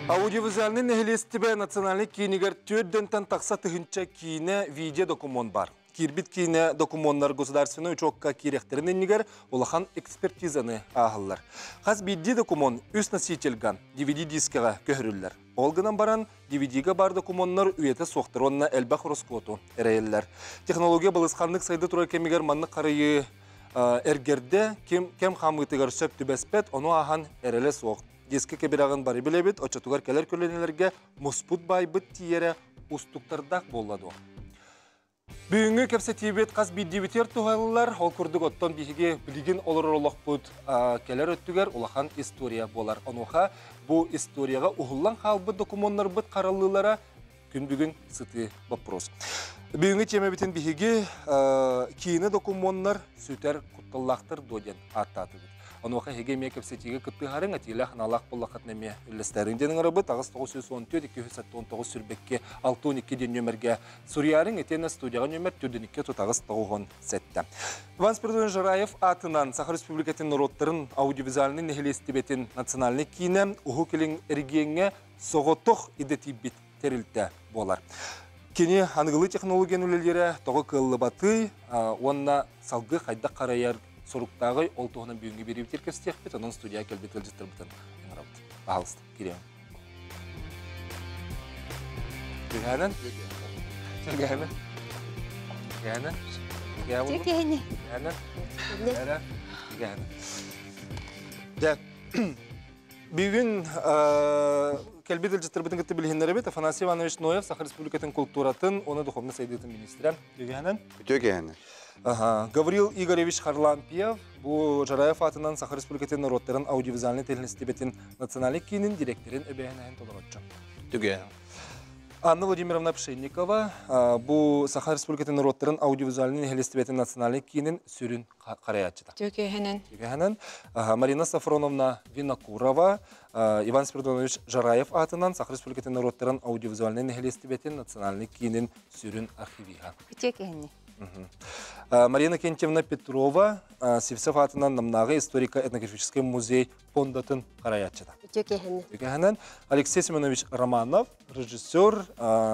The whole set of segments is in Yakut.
Аудиовизуальнай нэһилиэстибэ национальнай киинигэр түөрдөнтөн тахса тыһыынча киинэ видео докумуон бар. Киирбит киинэ докумуоннар государственнай учуокка киириэхтэрин иннигэр улахан экспертизаны ааһаллар. Хас биирдии докумуон үс носительга DVD-дискэҕэ көһөрүллэр. Ол гынан баран, DVD-га баар докумуоннар үйэтэ суохтар уонна элбэх ороскуоту эрэйэллэр. Технология балысханнык сайда турар кэмигэр маннык харайыы эргэрдэ, ким кэм хаамыытыгар сөп түбэспэт, ону ааһан эрэлэ суох. Диски кэбирэҕин бары билэбит, оччотугар кэлэр көлүөнэлэргэ муспут баайбыт тиийэрэ уустуктардаах буолла дуо? Бүгүҥҥү кэпсэтиибит хас биирдиибитигэр туһаллар. Ол курдук оттон биһиги билигин олорор олохпут кэлэр өттүгэр улахан история буолар. Онуоха бу историяҕа уһуллан хаалбыт докумуоннарбыт хараллыылара күн бүгүн сытыы боппуруос. Бүгүҥҥү тиэмэбитин биһиги киинэ докумуоннар сүтэр кутталлаахтар дуо диэн ааттаатыбыт. Онуоха эһиги эмиэ кэпсэтиигэ кыттыһарыҥ, этиилээх аналаах буоллаххытына эмиэ үллэстээриҥ диэн ыҥырабыт. 8 914 279 сүүрбэкки 62 диэн нүөмэргэ суруйаарыҥ, итиэннэ студияҕа нүөмэр 42 38 97. Иван Спиридонович Жараев аатынан Саха Республикатын норуоттарын аудиовизуальнай нэһилиэстибэтин национальнай киинэ Уһук Илин региоҥҥа соҕотох идэтийбит тэрилтэ буолар. Кини аныгылыы технологияны үлэлиирэ тоҕо кыаллыбатый уонна салгыы хайдах харайар соруктааҕый ол туһунан бүгүҥҥү биэриибитигэр кэпсэтиэхпит, онон студияҕа кэлбит ыалдьыттарбытын ыҥырабыт. Пожалуйста, кириэм. Түгээнэн? Түгээнэн? Түгээнэн? Түгээнэ. Түгээнэн? Түгээнэн? Дьэ, бүгүн кэлбит ыалдьыттарбытын кытта билиһиннэрэбит. Афанасий Иванович Ноев, Саха Республикатын култууратын уонна духовнай сайдыытын министрэ. Түгээнэн? Үтүө Гаврил Игоревич Харлампьев, бу Жараев аатынан Саха Республикатын норуоттарын аудиовизуальнай нэһилиэстибэтин национальнай киинин директорын эбээһинэһин толорооччу. Түгэ. Анна Владимировна Пшенникова, бу Саха Республикатын норуоттарын аудиовизуальнай нэһилиэстибэтин национальнай киинин сүрүн харайааччыта. Түгэһинэн. Түгэһинэн. Марина Сафроновна Винокурова, Иван Спиридонович Жараев аатынан Саха Республикатын норуоттарын аудиовизуальнай нэһилиэстибэтин национальнай киинин сүрүн архивиһа. Үтүө Марина Кентьевна Петрова, Сивцев аатынан Намнааҕы историко-этнографическай музей фондатын харайааччыта. Үтүө Алексей Семенович Романов, режиссер,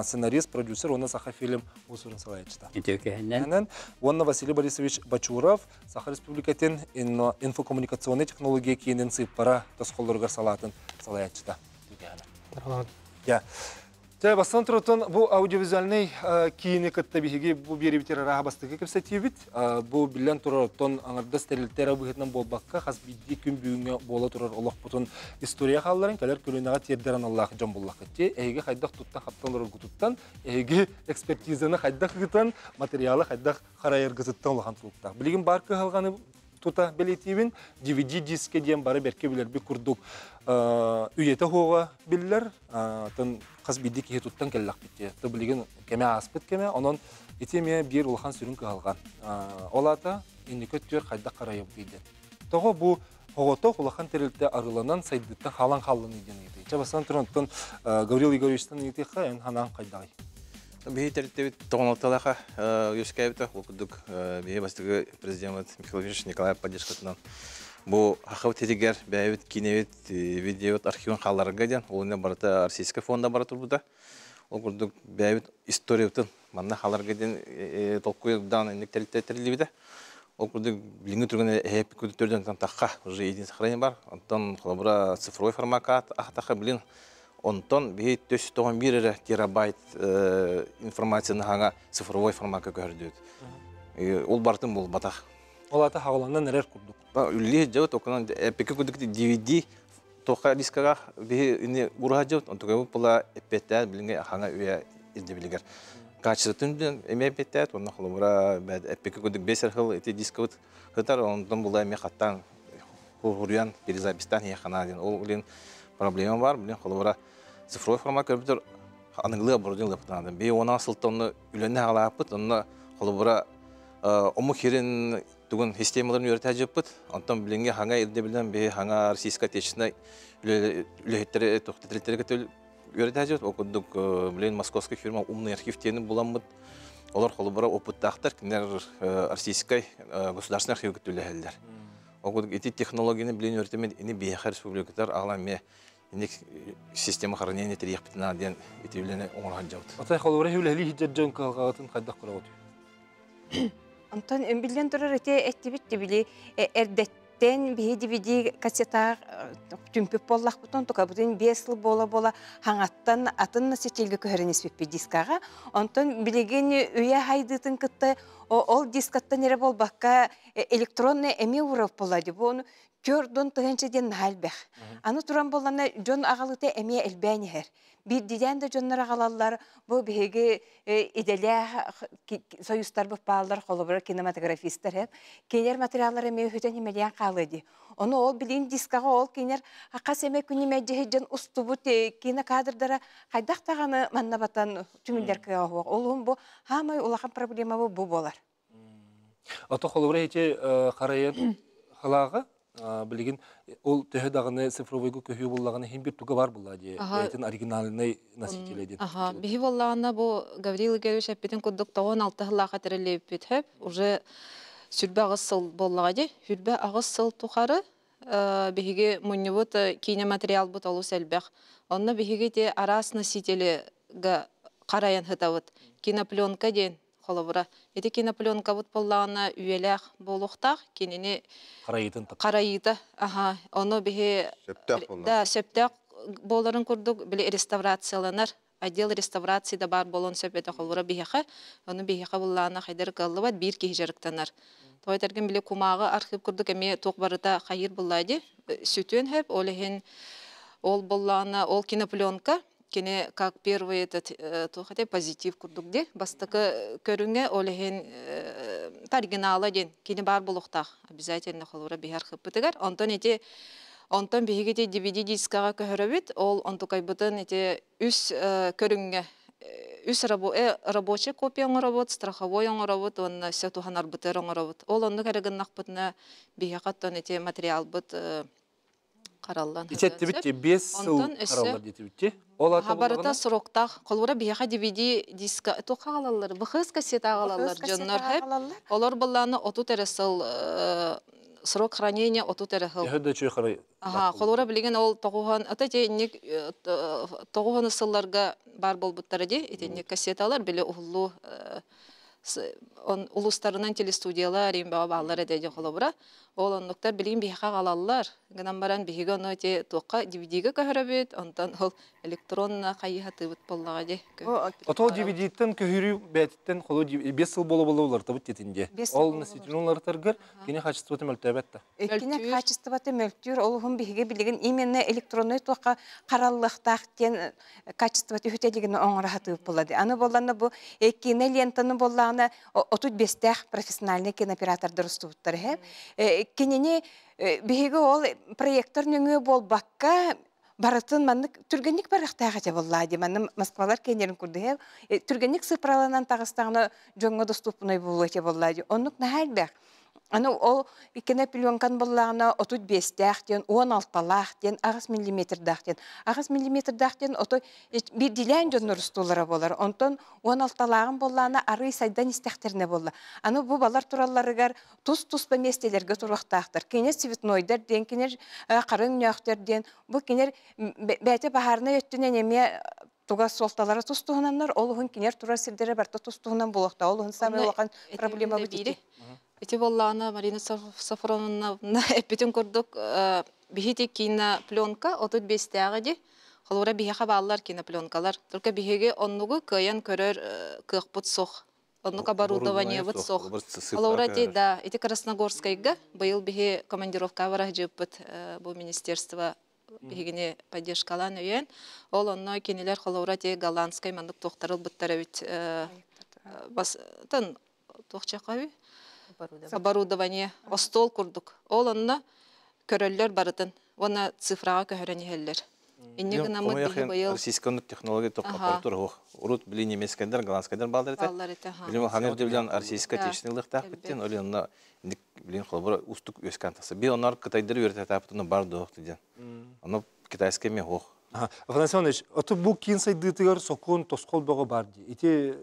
сценарист, продюсер, уонна Саха фильм уус-уран салайааччыта. Үтүө Уонна Василий Борисович Бачуров, Саха Республикатын инфокоммуникационнай технология киинин сыыппара тосхоллоругар салаатын салайааччыта. Үтүө Тэ бастан турутун бу аудиовизуальнай киини кытта биһиги бу биэрибитир арааһа бастакы кэпсэтиибит. Бу биллэн турар оттон аҥардас тэрилтэ эрэ быһыытынан буолбакка хас биирдии күн бүгүҥҥэ буола турар олохпутун история хаалларын кэлэр көлүөнэҕэ тиэрдэр аналлаах дьон буллаххыт. Эһиги хайдах туттан хаптан олороргутуттан, эһиги экспертизаны хайдах ыытан, материалы хайдах харайаргытыттан улахан тутулуктаах. Билигин баар кыһалҕаны тута бэлиэтиибин, DVD диске диэн бары бэркэ билэрбит курдук үйэтэ хуоҕа биллэр, тын хас биирдии киһи туттан кэллэхпит дии. Билигин кэмэ ааспыт кэмэ, онон ити эмиэ биир улахан сүрүн кыһалҕа. Ол аата инники өттүгэр хайдах харайабыт диэн. Тоҕо бу оҕотох улахан тэрилтэ арыланан сайдыттан хаалан хааллан диэн ыйытыы. Чэ бастан туран оттон Гаврил Егоровичтан ыйытыахха эн ханаан хайдаҕый? Биһи тэрилтэбит тоҕонолталаха үөскээбитэ ол курдук биһи бастакы президент Михаил Ильич Николаев поддержкатынан бу хахабыт сиригэр бэйэбит киинэбит видеобут архивын хаалларарга диэн ол иннинэ барыта Российскай фонда бара турбута. Ол курдук бэйэбит историябытын манна хааларга диэн толкуйдаан инник тэрилтэ тэриллибитэ. Ол курдук билиҥҥи түргэн эһэппит төрдөн тахха уже единый сохранение бар. Онтон холобура цифровой формакка ахтаха билин онтон биһи төс тоҕон биир эрэ терабайт информацияны хаҥа цифровой формакка көһөрдүбүт. Ол бартын булбатах. Ол ата хаҕаланан эрэр курдук. Үллиһ дьабыт окунан эппикке курдук DVD тоха дискага биһи ини ураһа дьабыт онтугабыт була эппеттээн билиҥҥи хаҥа үйэ ирдэбилигэр качествотын эмиэ эппеттэт онно холобура эппикке курдук бес хыл ити дискабыт хытар онтон була эмиэ хаттаан хуруйан перезапистан хия ханаа диэн ол билин проблема бар билин холобура цифровой формат көрбүтөр аныгылыы оборудование лыпытанадан би она сылта онно үлэни хаалааппыт онно холобура омук хирин тугун системаларын үөрэтэ дьыппыт онтон билиҥҥи хаҥа ирдэбилинэн биһи хаҥа российская отечественнай үлэһиттэри тохтэтилиттэри үөрэтэ дьыппыт ол курдук билин московская фирма умный архив диэни буламмыт олор холобура опыттаахтар кинилэр российскай государственный архивга үлэһэллэр ол курдук ити технологияны билин үөрэтэммит ини биһиэхэ республикатар аҕала эмиэ Инник система хранения тэрийэхпитин наада диэн ити үлэни оҥоро сылдьабыт. Отой холобура үлэлии сылдьар дьон кыһалҕаҕытын хайдах көрөҕүт? Онтон биллэн турар ити эттибит били эрдэттэн биһи DVD кассетаах түмпүт буоллахпытын тукабытын 5 сыл буола-буола хаҥаттан атын носительгэ көһөрөн испиппит дискаҕа. Онтон билигин үйэ хайдыытын кытта ол дискаттан эрэ буолбакка электронный эмиэ уурап буолла дии. Бу ону 40 тыһыынча диэн наһаа элбэх. Аны туран буоллана дьон аҕалыта эмиэ элбээн иһэр. Биирдиилээн да дьоннор аҕалаллар, бу биһиги идэлээх союзтарбыт бааллар, холобура кинематографистар эп. Кинилэр материаллар эмиэ үһүтэн имэлиэн хаалыа дии. Ону ол билин дискаҕа ол кинилэр хас эмэ күн имэдьиһи дьон устубут кинокадрдара хайдах даҕаны манна батан түмүллэр кыаҕа суох. Ол бу хаамай улахан проблема бу буолар. Ото холобура ити харайан халааҕа билигин ол төһө даҕаны цифровойга көһүү буллаҕына иһин бир туга бар булла дии. Бэйэтин оригинальный носителе диэн. Аха, биһи боллаҕына бу Гаврил Игоревич эппитин курдук 96 сыллаахха тэриллибиппит хөп. Уже 28 сыл буоллаҕа дии. 28 сыл тухары биһиги мунньубут киинэ-материалбыт олус элбэх. Онно биһиги те араас носителига харайан хытабыт. Кинопленка диэн холобура. Ити кинопленкабыт буоллаҕына үйэлээх буолуохтаах. Кинини Харайыытын харайыыта, аха, ону биһи Сөптөөх буолла. Да, сөптөөх буоларын курдук били реставрацияланар. Отдел реставрации да бар болон сөп этэ холобура биһиэхэ. Ону биһиэхэ буллаана хайдар кыаллыбат биир киһи дьарыктанар. Той тэрген били кумааҕы архив курдук эмиэ туох барыта хайыр буллаа сүтүөн хөп, ол иһин ол боллаана ол кинопленка кини как первый этот туох этэй позитив курдук ди бастакы көрүҥэ ол иһин оригинала диэн кини бар булуохтаах обязательно холобура биһи архыппытыгар. Онтон ити онтон биһиги ити DVD дискаҕа көһөрөбүт, ол онтукайбытын ити үс көрүҥҥэ үс рабочий копия оҥоробут, страховой оҥоробут уонна все туһанарбытыгар оҥоробут. Ол оннук эрэ гыннахпытына биһиэхэ оттон ити материалбыт хараллан Ичеттибит 5 сыл хараллар диэтибит. Ол ата барыта сроктаах. Холобура биһиэхэ DVD диска туохха аҕалаллар? ВХС кассета аҕалаллар дьоннор хэп. Олор буллааны 30 эрэ сыл срок хранения 30 эрэ сыл. Төһө да чүй харай. Аха, холобура билигин ол тоҕуһан ата инник тоҕуһан сылларга бар болбуттара ди итинник кассеталар били уһуллуу улустарынан телестудиялар имбаҕа бааллар эдэ холобура. Ол оннуктар билигин биһиэхэ аҕалаллар. Гынан баран биһиги ону ити туохха DVD-гэ көһөрөбүт, онтон ол электронно хайыһатыыбыт боллаҕа ди. Ото DVD-ттен көһөрүү бээтиттен холу 5 сыл боло боло улартабыт тетинде. Ол носителин улартаргар кини качествоты мөлтөбөт да. Кини качествоты мөлтүүр, ол уһун биһиги билигин именно электронный туохха хараллыахтаах диэн качествоты үтэлигин оҥоро булады. Аны болланна бу кино лентаны боллаана 35-тээх профессиональный кинооператордар устубуттар хэ. Кинини биһиги ол проектор нөҥүө буолбакка барытын маннык түргэнник барыахтаах этэ буоллаа ди манны Москвалар кенерин курдуһэ түргэнник цифраланан тагыстагына дьоҥҥо доступный буолуо этэ буоллаа ди оннук наһаа элбэх. Аны ол иккене пленкан боллаҕына 35-тээх диэн, 16-лаах диэн, 8 миллиметрдаах диэн. 8 миллиметрдаах диэн ото биирдилээн дьоннор устуулара болар. Онтон 16-лааҕын боллаана арый сайдан истэхтерине болла. Аны бу балар туралларыгар тус-туспа местелерге туруохтаахтар. Кинер цветнойдар диэн, кинер харын нөөхтөр диэн, бу кинер бэйте баһаарына өттүнэн эмиэ туга суолталара тус-туһунаннар, ол уһун кинер турар сирдере барта тус-туһунан буолуохта. Ол уһун самый улахан проблема бу ити. Ити боллаана Марина Сафроновна эппитин курдук биһити кинопленка 35-тээҕи ди. Холобура биһиэхэ бааллар кинопленкалар. Только биһиги оннугу кыайан көрөр кыахпыт суох. Оннук оборудованиебыт суох. Холобура ити да, ити Красногорскайга быйыл биһи командировка бара жыппыт бу министерство биһигини поддержкалаан өйөн. Ол онно кинилер холобура ити голландскай мандык туохтарыл буттар эбит бас тын туохчакаби оборудование остуол курдук. Ол онно көрөллөр барытын. Уонна цифраға көһөрөн иһэллэр. Инне гынаммыт биһи быйыл Российская технология тоқ аппаратура хох. Урут били немецкайдар, голландскайдар балдар эте. Балдар эте, ха. Билим ханыр билен российская технология биттен, ол онна билин холбора устук өскан таса. Би онар кытайдар үйрөтө тапытын бар доох диден. Аны китайский ме хох. Афанасий Иванович, ото бу кин сайдыытыгар сокун тосхол бөҕө бар ди. Ити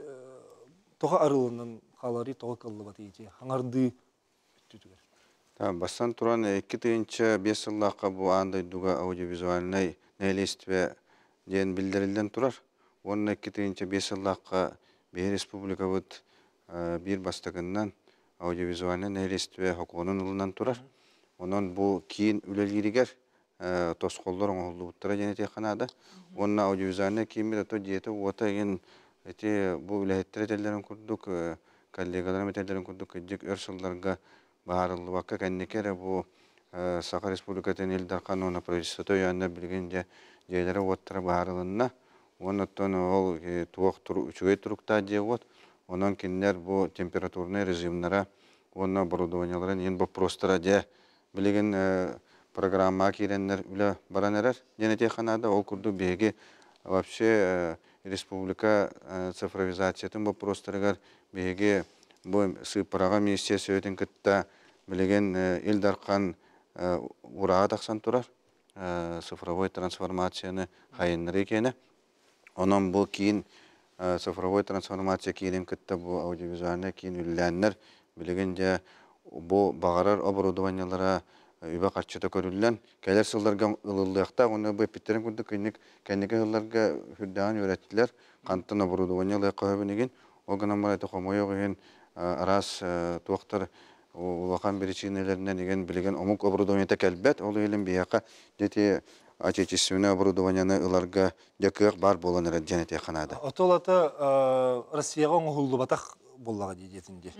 тоҕо арылынан халари тоҕо кыллыбат ити хаңарды үттүтүгэр. Бастан туран 2005 сыллаахха бу аан дойдуга аудиовизуальнай нэһилиэстибэ диэн биллэриллэн турар. Уонна 2005 сыллаахха биһи республикабыт биир бастакыннан аудиовизуальнай нэһилиэстибэ сокуонун ылынан турар. Онон бу киин үлэлииригэр тосхоллор оҥоһуллубуттара диэн этиэххэ наада. Уонна аудиовизуальнай кииммит ото дьиэтэ уота игин ити бу үлэһиттэр этэллэрин курдук, коллегаларым этэллэрин курдук кырдьык өр сылларга быһаарыллыбакка кэнники эрэ бу Саха Республикатын Ил Дархан уонна правительствота өйөөннөр билигин дьэ дьиэлэрэ-уоттара быһаарылынна. Уонна оттон ол туох үчүгэй туруктаах дьиэ-уот. Онон кинилэр бу температурнай режимнара уонна оборудованиеларын иһин боппуруостара дьэ билигин программаҕа киирэннэр үлэ баран эрэр диэн этиэххэ наада. Ол курдук биһиги вообще республика цифровизациятын боппуруостарыгар биһиги бу сыыппараҕа министиэристибэтин кытта билигин Ил Дархан урааҕа тахсан турар цифровой трансформацияны хайыннарыы киэнэ. Онон бу киин цифровой трансформация киинин кытта бу аудиовизуальнай киин үлэлээннэр билигин дьэ бу баҕарар оборудованиелара үбэ-харчыта көрүллэн кэлэр сылларга ылыллыахтаах уонна бу эппиттэрин курдук кэнники сылларга сүрдээҕин үөрэттилэр хантан оборудование ылыахха сөбүн игин ол гынан баран ити хомойуох иһин араас туохтар улахан биричиинэлэринэн игин билигин омук оборудованиета кэлбэт ол иһин биһиэхэ дьэ отечественное оборудованиены ыларга дьэ кыах баар буолан эрэр диэн этиэххэ наада. Отол ата Россияҕа оҥоһуллубатах буоллаҕа дии диэтин дии.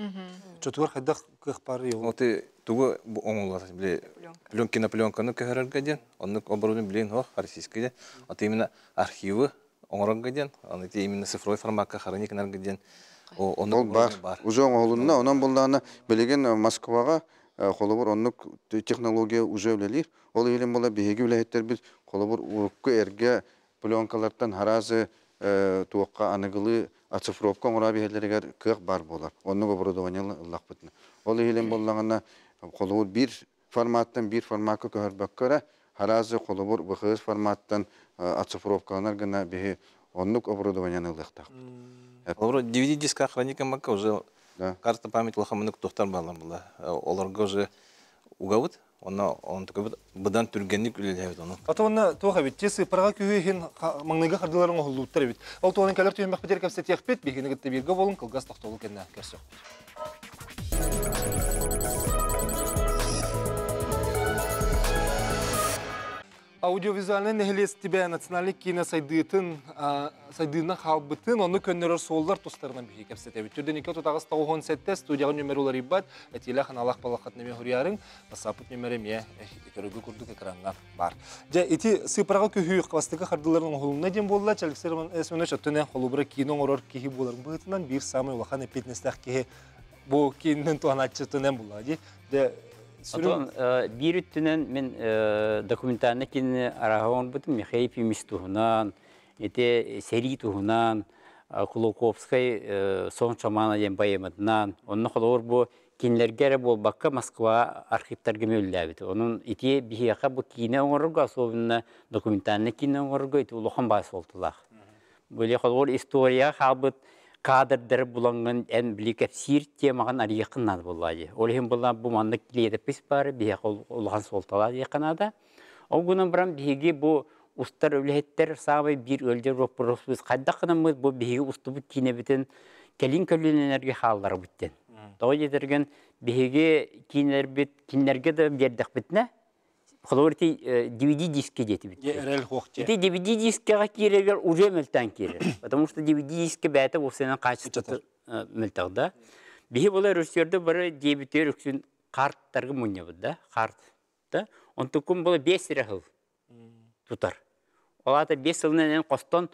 Чотугар хайдах кыах баар Оты тугу оҥоллар били пленки на пленканы көһөрөргө диэн оннук оборудование билин хох российский диэн вот именно архивы оҥорорго диэн аны именно цифровой формакка хранить гынарга диэн оннук бар уже оҥоһулунна онон буллаҕына билигин Москваҕа холобур оннук технология уже үлэлиир ол иһин була биһиги үлэһиттэрбит холобур урукку эргэ пленкалартан харазы туохха аныгылыы оцифровка оҥоро биһэллэригэр кыах баар буолар оннук оборудование ыллахпытына ол иһин буоллаҕына холобур биир форматтан биир формакка көһөрбөккө эрэ харазы холобур ВХС форматтан оцифровкаланар гына биһи оннук оборудованиены ылыахтаахпыт. Холобур DVD диска хранить гыммакка уже карта память улахан туохтар баалар була. Олорго уже угабыт, онно онтукабыт быдан түргэнник үлэлээбит ону. Ата онно туох эбит, те сыыппараҕа күһү иһин маҥнайгы хардыыларын оһоллууттар эбит. Ол туһунан кэлэр түһүмэхпитигэр кэпсэтиэхпит, биһигини кытта бииргэ буолун, кылгас тохтобул кэннэ көрсүөхпүт. Аудиовизуальнай нэһилиэстибэ национальнай киинэ сайдыытын сайдыына хаалбытын, ону көннөрөр суоллар тустарынан биһиги кэпсэтэбит. Түрдэн 239 97 студияҕа нүмер уларыйбат, этиилээх аналаах балахат нөмө хуруйарыҥ, WhatsApp нүмерэ эмиэ көрөгү курдук экраҥҥа баар. Дьэ, ити сыыппараҕа күһүү бастакы хардыыларын оҥоһулунна диэн буолла. Алексей Семенович оттон холобура киинэ оҥорор киһи буоларын быһыытынан биир самый улахан эппиэтинэстээх киһи бу киининэн туһанааччытынан буолла дии. Дьэ, Отон биир үттүнэн мен документальный кинини арааһа оҥорбутум Михаил Ефимович туһунан, ити сэрии туһунан, Кулаковскай Сон Шамана диэн поэматынан, онно холобур бу кинилэргэ эрэ буолбакка Москва архивтарга үллээбит. Онон ити биһиэхэ бу киинэ оҥорорго, особенно документальный киинэ оҥорорго ити улахан баас суолталаах. Били холобур история хаалбыт кадрдары булаҥҥын эн били кэпсиир темаҕын арыйыаххын наада буоллаа дии. Ол иһин буолла бу маннык летопись баар биһиэхэ улахан суолталаах диэххэ наада. Ол гынан баран биһиги бу устар үлэһиттэр саамай биир ыалдьар боппуруоспут хайдах гынаммыт бу биһиги устубут киинэбитин кэлин көлүөнэлэргэ хаалларабыт диэн. Тоҕо диэтэргэн биһиги киинэлэрбит кинилэргэ да биэрдэхпитинэ холобур ити DVD диски диэтибит. Эрэл хуох Ити DVD дискэҕэ киирэригэр уже мөлтөөн киирэр. Потому что DVD диске бэйэтэ уопсайынан качествота мөлтөх да. Биһи була режиссердер бары диэбитигэр үксүн карттарга мунньабыт да, карт. Да? Онтуккун була 5 эрэ сыл тутар. Ол аата 5 сылынан эн хостон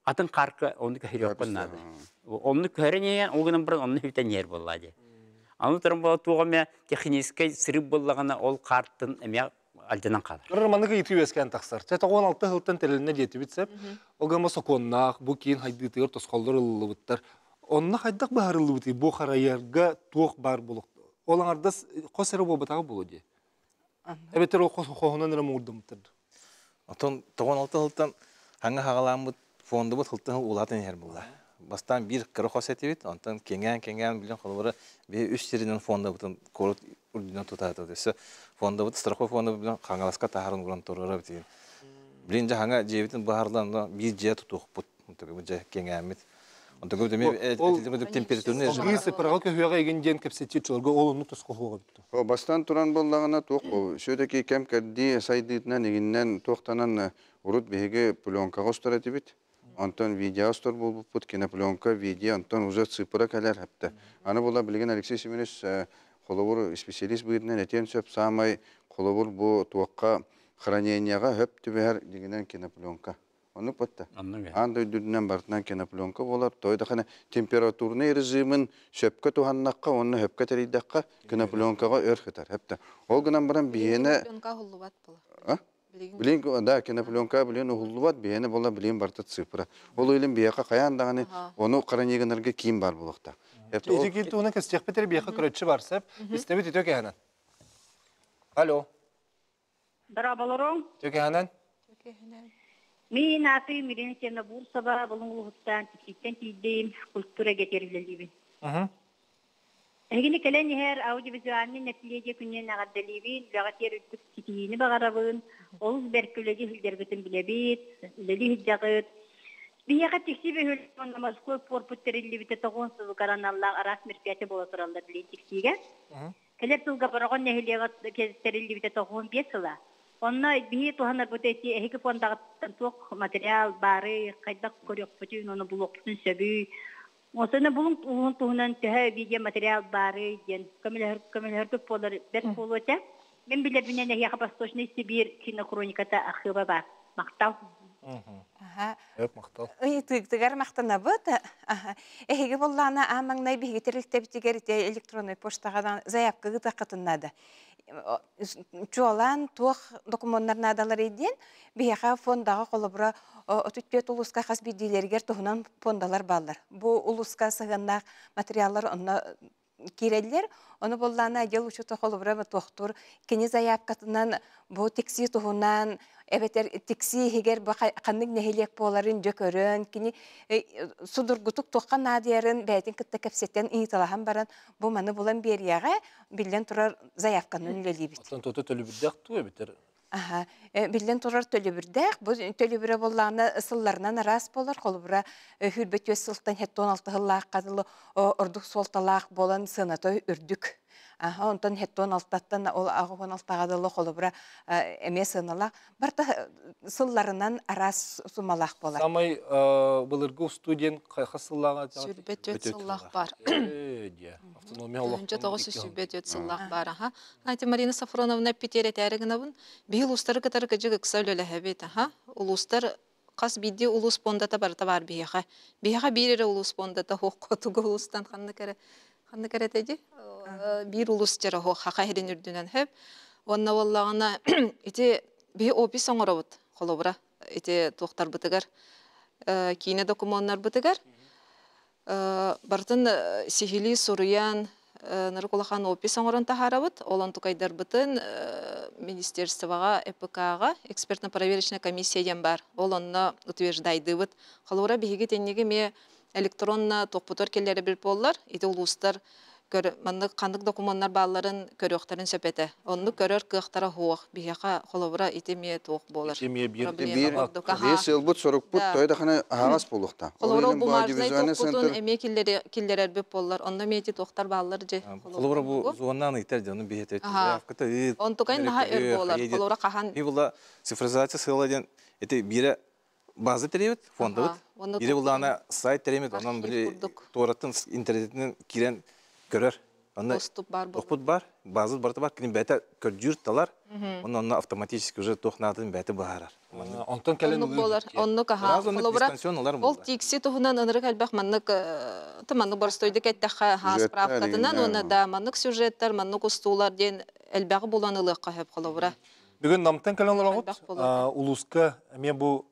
атын карка ону көһөрүөххүн наада. Онну көһөрөн иһэн, ол гынан баран онну хүтэн иһэр буоллаа дии. Аны туран буола туох эмэ техническэй сырып буоллаҕына ол картын эмиэ алдьанан хаалар. Ырыр маннык ыйытыы үөскээн тахсар. Чэ, 96 сылтан тэрилиннэ диэтибит сөп. Ол гына сокуоннаах бу киин хайдыытыгар тосхоллор ылыллыбыттар. Онно хайдах быһаарыллыбытый бу харайарга туох баар буолуох? Ол аҥардас хос эрэ буолбатаҕа буолуо дии. Эбэтэр ол хоһунан эрэ муҥурдаммыттар. Отон 96 сылтан хаҥа хаҕалааммыт фондубут сылтан улаатан иһэр буолла. Бастаан биир кыра хос этибит, онтон кэҥээн-кэҥээн билэн холобура биһи үс сиринэн фондабытын куорат үрдүнэн тутаата. Өссө фондабыт, страховой фонда Хаҥаласка таһааран уран турара битин. Билин жаһаңа дьиэбитин баһарлан биир дьиэ тутуохпут. Бу дьэ кэҥээммит. Онтон температурный режим. Салгыы сыпыраҕа көһүөҕэ игин диэн кэпсэтии чолго ол онну тосхоһуоҕа бүттү. Бастан туран буоллаҕына туох все-таки кэм кэрдии сайдыытынан игиннэн туохтанан урут биһиги пленкаҕа устар этибит. Онтон видео устар буолбуппут, кинопленка, видео, онтон уже цифра кэлэр хэптэ. Аны була билигин Алексей Семенович холобур специалист быһыытынан этиэн сөп саамай холобур бу туохха храненияҕа хөп түбэһэр дигинэн кинопленка. Оннук батта. Аан дойдутунан барытынан кинопленка буолар. Той дахана температурный режимин сөпкө туһаннахха уонна сөпкө тэрийдэххэ кинопленкаҕа өр хытар. Хепте. Ол гынан баран биһиэнэ Пленка уһуллубат була. Билин да кинопленка билин уһуллубат, биһиэнэ була билин барыта цифра. Ол илин биһиэхэ хайаан даҕаны ону хранигынарга киин бар булуохта. Ити киин туһунан кэстиэхпит биһиэхэ көрөччү бар сеп. Истэбит үтө кэһэнэн. Алло. Дорооболоруҥ. Үтө кэһэнэн. Мин аатым Ирина Чернобурсова, булуҥ улууһуттан Тиксииттэн тиийдим, культура эйгэтигэр Эһигини кэлэн иһэр аудиовизуальнай наследие күнүнэн эҕэрдэлиибин, үлэҕитигэр үрдүк ситиһиини баҕарабын, олус бэркэ үлэлии сылдьаргытын билэбит, үлэлии сылдьаҕыт. Биһиэхэ Тикси бөһүөлэк уонна Морской пуорпут тэриллибитэ тоҕуон сылыгар аналлаах араас мероприятие буола тураллар билигин Тиксиигэ. Кэлэр сылга Бороҕон нэһилиэгэ тэриллибитэ 95 сыла. Онно биһи туһанарбыт эти эһиги фондаҕыттан туох материал баарый, хайдах көрүөхпүтүн, ону булуохпутун сөбүй, Осына булун улуун туһунан төһө видеоматериал баарый диэн көмөлөһөр көмөлөһөргүт буолар бэрт буолуо этэ. Мин билэрбинэн эһиэхэ Восточный Сибирь кинохрониката архыыба баар. Махтал. Аха. Өп махтал. Ыйытыыгытыгар махтанабыт. Аха. Эһиги буоллаҕына аан маҥнай биһиги тэрилтэбитигэр ити электроннай почтаҕа заявка ыытыаххытын наада. Чуолаан туох докумуоннар наадаларый диэн биһиэхэ фондаҕа холобура 34 улууска хас биирдиилэригэр туһунан фондалар бааллар. Бу улууска сыһыаннаах материаллар онно киирэллэр. Ону буоллаҕына отдел учета холобура туохтуур кини заявкатынан бу тиксии туһунан эбэтэр тиксии иһигэр бу ханнык нэһилиэк буоларын дьэ көрөн кини судургутук туохха наадыйарын бэйэтин кытта кэпсэтэн ыйыталаһан баран бу маны булан биэриэҕэ биллэн турар заявканан үлэлиибит. Оттон тото төлөбүрдээх туу эбитэр Аха, биллэн турар төлөбүрдээх. Бу төлөбүрэ буоллаҕына сылларынан араас буолар. Холобура, сүүрбэ түөрт сылтан 76 сыллаахха дылы ордук суолталаах буолан сыаната үрдүк. Аха, онтон 76-тан ол 86-га дылы холобура эмиэ сыаналаах. Барыта сылларынан араас суммалаах буолар. Самай былыргы устуу диэн хас сыллааҕа 24 сыллаах бар. Ээ, автономия Тыһыынча 924 сыллаах бар. Аха. Ати Марина Сафроновна эппитиэр этээри гынабын. Биһи улуустары кытары кыдьык ыкса үлэлэһэбит. Аха. Улуустар хас биирдии улуус пуондата барыта баар биһиэхэ. Биһиэхэ биир эрэ улуус пуондата суох хотугу улуустан ханнык эрэ ханнык эрэ этэди биир улуус дьара суох хаха иһирин үрдүнэн хөп. Уонна буоллаҕына ити биһи опись оҥоробут холобура ити туохтарбытыгар киинэ докумуоннарбытыгар барытын сиһилии суруйан нарык улахан опись оҥорон таһаарабыт. Ол онтукайдарбытын министерствоҕа, ЭПК-ҕа экспертно-проверочная комиссия диэн баар. Ол онно утверждайдыыбыт. Холобура, биһиги итинниги эмиэ электронно туохпутугар киллэрэбит буоллар, ити улуустар маннык ханнык докумуоннар баалларын көрүөхтэрин сөп этэ. Оннук көрөр кыахтара суох. Биһиэхэ холобура ити эмиэ туох буолар. Ити эмиэ биир биир биир сыалбыт сорукпут той даханы аһаҕас буолуохтаах. Холобура бумажный туохпутун эмиэ киллэрэрбит буоллар. Онно эмиэ ити туохтар бааллар дьэ. Холобура бу зоннан ыйтар дьону биһиэте заявката ыыт. Онтукай наһаа өр буолар. Холобура хаһан. Би була цифризация сыала диэн ити биирэ база тэрийбит, фондабыт. Биирэ буллаана сайт тэрийбит, онон били туораттан интернетинэн киирэн көрөр. Онно Доступ бар буолар. Опыт бар, база барыта бар, кини бэйэтэ көрдүүр талар, онно онно автоматически уже туох наадатын бэйэтэ быһаарар. Онтон кэлэн Оннук буолар, оннук аха. Холобура, ол тикси туһунан ынырык элбэх маннык маннык боростуойдук эттэххэ ха справкатынан уонна да маннык сюжеттар, маннык устуулар диэн элбэҕи булан ылыахха сөп холобура. Бүгүн Намтан кэлэн олоробут. Улууска эмиэ бу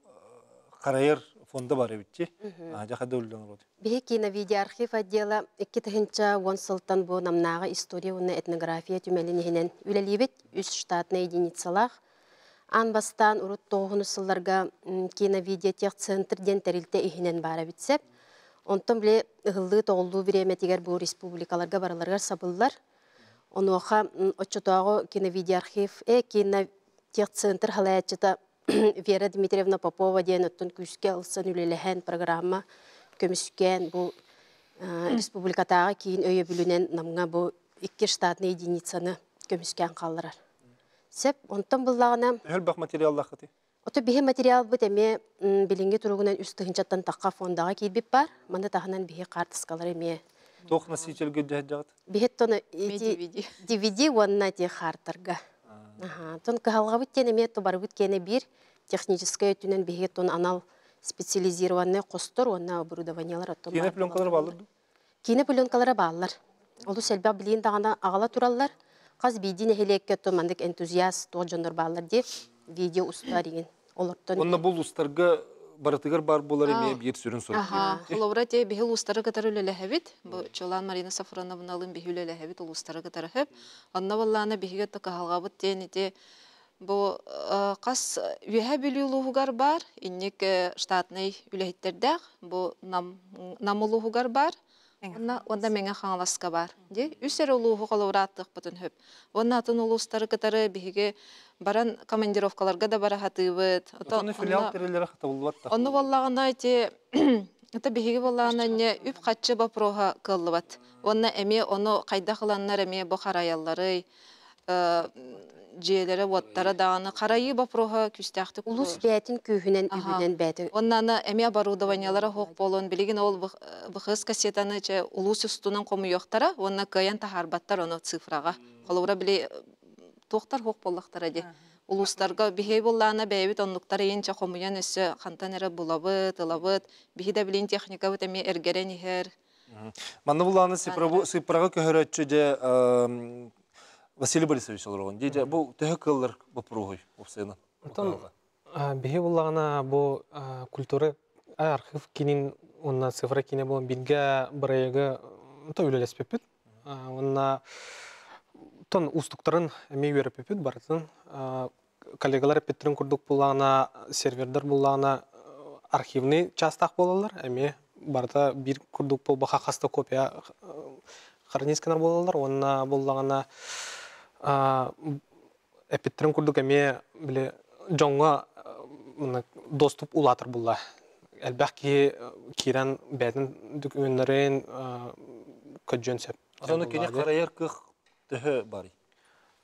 харайар фонда бар эбитчи. Жахада үллэн олорот. Биһи киновидеоархив отдела 2010 сылтан бу Намнааҕы история уонна этнография түмэлин иһинэн үлэлиибит. Үс штатнай единицалаах. Аан бастаан урут тоҕуһунус сылларга киновидеотехцентр диэн тэрилтэ иһинэн баар эбит сеп. Онтон били ыһыллыы тоҕуллуу бириэмэтигэр бу республикаларга барыларыгар сабыллар. Онуоха оччотооҕу киновидеоархив, кинотехцентр халаяччыта Вера Дмитриевна Попова диэн оттон күүскэ ылсан үлэлэһэн программа көмүскээн бу республикатааҕы киин өйөбүлүнэн Намҥа бу икки штатный единицаны көмүскээн хаалларар. Сеп, онтон буллаҕына Элбэх материаллааххытый? Ото биһи материалбыт эмиэ билиҥҥи туругунан үс тыһыынчаттан тахха фондаҕа киирбит бар. Маны таһынан биһи хаартыскалар эмиэ. Туох носительгэ дьаһдьаҕыт? Биһи тону DVD уонна ти хаартарга. Тон кыһалҕабыт диэн эмиэ тубарбыт киэнэ биир техническэй өттүнэн биһиги тон анал специализированный хостор уонна оборудованиелар оттон Киинэ пленкалара бааллар дуу? Киинэ пленкалара бааллар. Олус элбэх билиин даҕаны аҕала тураллар. Хас биирдии нэһилиэккэ оттон маннык энтузиаст туох дьоннор бааллар дии видео устар игин. Олортон Онно бу улуустарга барытыгар бар буолар эмиэ биир сүрүн сорук. Холобура те биһи улуустары кытары үлэлэһэбит. Бу Чолан Марина Сафроновналыын биһи үлэлэһэбит улуустары кытары хөп. Онно баллаана биһиги кыһалҕабыт диэн ити бу хас Үөһээ Бүлүү улууһугар бар, инник штатный үлэһиттердээх, бу Нам Нам улууһугар бар, Онна онда Мэҥэ Хаҥаласка бар. Ди үс эрэ улууһу холобурааттыахпытын хөп. Уонна атын улуустары кытары биһиги баран командировкаларга да бара хатыыбыт. Онно филиал тэрилэрэ хатабыллыбат да. Онну боллаҕына ити это биһиги боллаҕына не үп хаччы вопроһа кыаллыбат. Уонна эмиэ ону хайдах ыланнар эмиэ бу харайалларый дьиэлэрэ уоттара даҕаны харайыы вопроһа күүстээхтик Улус бээтин күүһүнэн үбүнэн бээтин Онна аны эмиэ оборудованиелара суох буолуон билигин ол ВХС кассетаны чэ улуус устунан хомуйуохтара уонна кыайан таһаарбаттар ону цифраҕа. Холобура били туохтар суох буоллахтара дии. Улуустарга биһиги буоллаҕына бэйэбит оннуктар ыйын чэ хомуйан өссө хантан эрэ булабыт, ылабыт. Биһи да билин техникабыт эмиэ эргэрэн иһэр. Манна булааны сыппыраҕы көһөрөөччү дьэ Василий Борисович олороҕун. Дии бу төһө кыаллар боппуруоһуй уопсайынан? Онтон биһи буллаҕына бу культура архив кинин уонна цифра кине буолан бииргэ бырайыагы то үлэлэспиппит. Уонна тон уустуктарын эмиэ үөрэппиппит барытын. Коллегалар эппиттэрин курдук буллаҕына сервердэр буллаҕына архивный частаах буолаллар эмиэ барыта биир курдук буолбаха хаста копия хроническанар буолаллар уонна буллаҕына эппиттэрин курдук эмиэ били дьоҥҥо доступ улаатар булла элбэх киһи киирэн бэйэтин дөкүмүөннэрин көдьүөн сөп. Ону кини харайар кыах төһө барый?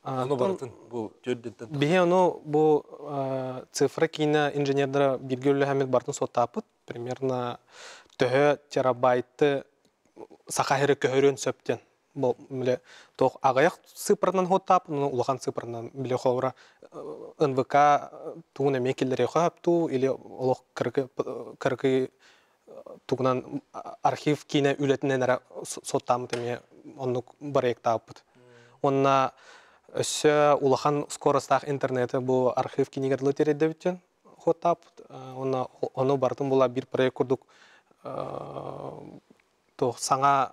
Ону барытын бу төрдүттэн Биһи ону бу цифра киинэ инженердара бииргэ үлэлэһэммит барытын суоттааппыт. Примерно төһө терабайты саха сири көһөрүөн сөп диэн. Бу биле туох аҕыйах цифранан хуоттааппыт, улахан цифранан биле холобура НВК тугун эмиэ киллэриэххэ сөп дуу или олох кыракый тугунан архив киинэ үлэтинэн эрэ суоттааммыт эмиэ оннук проектаабыппыт. Уонна өссө улахан скоростаах интернети бу архив кинигэр дылы тириэрдэбит диэн хуоттааппыт. Уонна ону барытын була биир проект курдук туох саҥа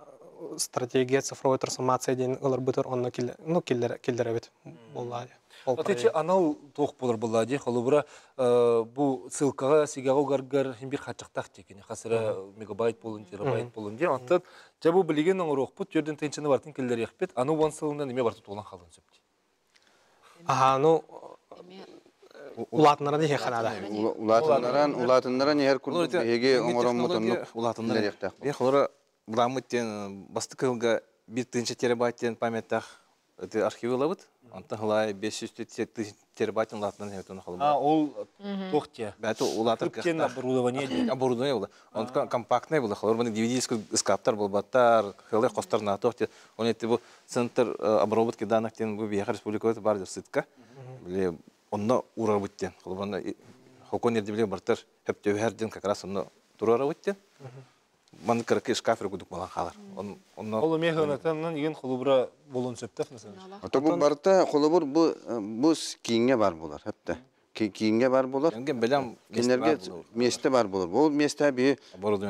стратегия цифровой трансформация диэн ыларбытыр онно ну киллэрэбит буоллаа. Отече анал туох болар буоллаа дии холобура бу ссылкаҕа сигэҕэ угаргар хин бир хаччахтаах тиэкини хас эрэ мегабайт болун терабайт болун дии онтон дьэ бу билигин оҥоруохпут төрдүн тыынчаны бартын киллэриэхпит аны уон сылынан эмиэ барыта туолан хаалын сөп дии. Аха, ну улаатыннаран иһиэххэ наада. Улаатыннаран улаатыннаран иһэр курдук биһиги оҥороммут оннук улаатыннаран Холоро буламмыт диэн бастакы сылга биир тыынча терабайт диэн памяттаах архив ылабыт. Онтон хылай 500 терабайт улаатынан иһэр холобура. А ол туох тиэ? Бәті улаатар кыахтаах. Оборудование диэн. Оборудование була. Онтон компактный була. Холобура DVD ыскаптар болбаттар, хылай костар натох те. Он эти бу центр обработки данных тен бу биһиэхэ республикабыт бар сытка. Биле онно урарбыт тен. Холобура хокон ердебиле бартар хөптөбүһэр ден как раз онно турарабыт тен. Ман кыракы шкаф кудук балан хаалар. Онно Ол эмиэ хынатаннан иген холобура болун сөптөх mesela. Ото бу барыта холобур бу бу кииҥҥэ бар буолар хөптө. Кииҥҥэ бар буолар. Белем Кинилэргэ месте бар буолар. Ол месте би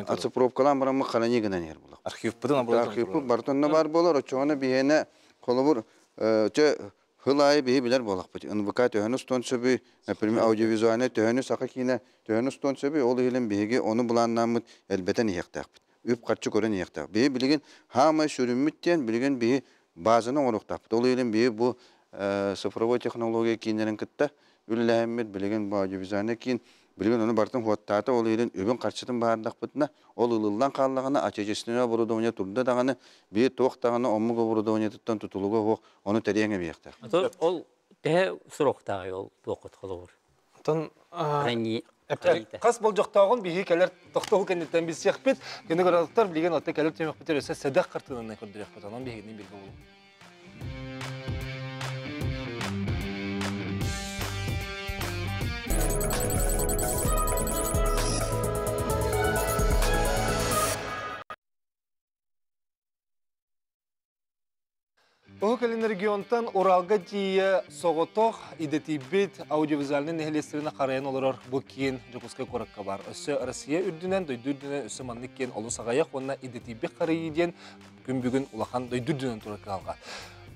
оцифровкалаан бараммы хранение гынан иһэр буолар. Архивпытын оборудование. Архивпыт барытынна бар буолар. Очоҕуна биһиэнэ холобур чө хыл аайы биһи билэр буолахпыт. НВК төһөнү устуон сөбүй, например, аудиовизуальный төһөнү саха киинэ төһөнү устуон сөбүй, ол иһилин биһиги ону былааннааммыт элбэтэн иһиэхтээхпит. Үп харчы көрөн иһиэхтээх. Биһи билигин хаамай сүрүммүт диэн билигин биһи Базаны оҥоруохтаахпыт. Ол иһин биһи бу цифровой технология кииннэрин кытта үлэлэһэммит, билигин бу аудиовизуальнай киин билигин ону барытын хуоттаата, ол иһин үбүн харчытын баардахпытына, ол ылыллан хааллаҕына, отечественное оборудование турда даҕаны, биир туох даҕаны омук оборудованиетыттан тутулуга суох, ону тэрийэн эбиэхтээх. Ол төһө сроктааҕый ол туоххут холобур? Оттон Хас болдьохтооҕун биһи кэлэр тохтобул кэнниттэн билсиэхпит. Кини көрөлтөр билигин отто кэлэр түмэхпитер өссө сэдэх хартыынаны көрдөрүөхпүт. Онон биһигини бирге болу. Уһук Илин регионтан Уралга тиийэ соҕотох идэтийбит аудиовизуальнай нэһилиэстибэни харайан олорор бу киин Дьокуускай куоракка баар. Өссө Россия үрдүнэн, дойду үрдүнэн өссө маннык киэн олус аҕыйах уонна идэтийбит харайыы диэн күн бүгүн улахан дойду үрдүнэн турар кыһалҕа.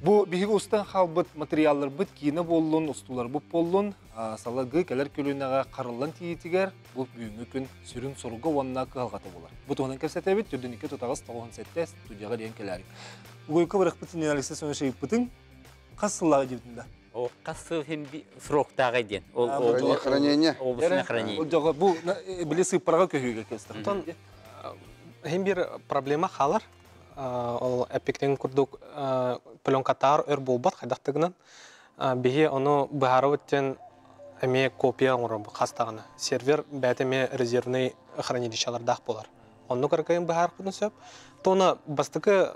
Бу биһиги устан хаалбыт материалларбыт киинэ буоллун, устууларбыт буоллун, салгыы кэлэр көлүөнэҕэ харыллан тиийиитигэр бу бүгүҥҥү күн сүрүн соруга уонна кыһалҕата буолар. Бу туһунан кэпсэтэбит, төрдүнүккэ тутаҕас 97 студияҕа диэн кэлээриҥ. Угуйка бырахпытын Алексей Семенович ыйыппытыҥ хас сыллааҕы диэбитин да? О, хас сыл иһин сроктааҕы диэн. Ол хранение. Областное хранение. Ол бу били сыыппараҕа көһүүгэ кестер. Онтон иһин бир проблема хаалар. Ол эппиктин курдук пленкатаар өр буолбат хайдахтыгынан. Биһи ону быһаарабыт диэн эмиэ копия оҥоробут хас даҕаны. Сервер бэйэтэ эмиэ резервный хранилищалардаах буолар. Оннук аркайын быһаарпытын сөп. Туона бастакы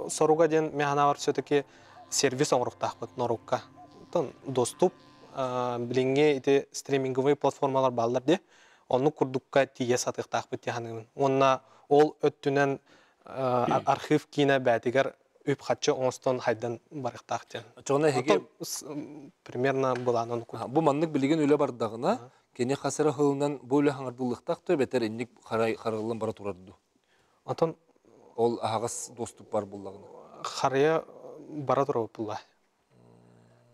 соруга диэн мен санаабар все-таки сервис оҥоруохтаахпыт норуокка. Оттон доступ билиҥҥи ити стриминговый платформалар бааллар дии. Оннук курдукка тиийэ сатыахтаахпыт дии саныыбын. Уонна ол өттүнэн архив киинэ бээтигэр үп-харчы оҥостон хайдан барыахтаах диэн. Чоҕуна эһиги примерно былаанын Бу маннык билигин үлэ бардаҕына, кини хас эрэ сылынан бу үлэ хаҥардыллыахтаах дуо эбэтэр инник хараллан бара турар дуу? Онтон Ол аһаҕас доступ бар буллаҕына. Харыйа бара турар булла.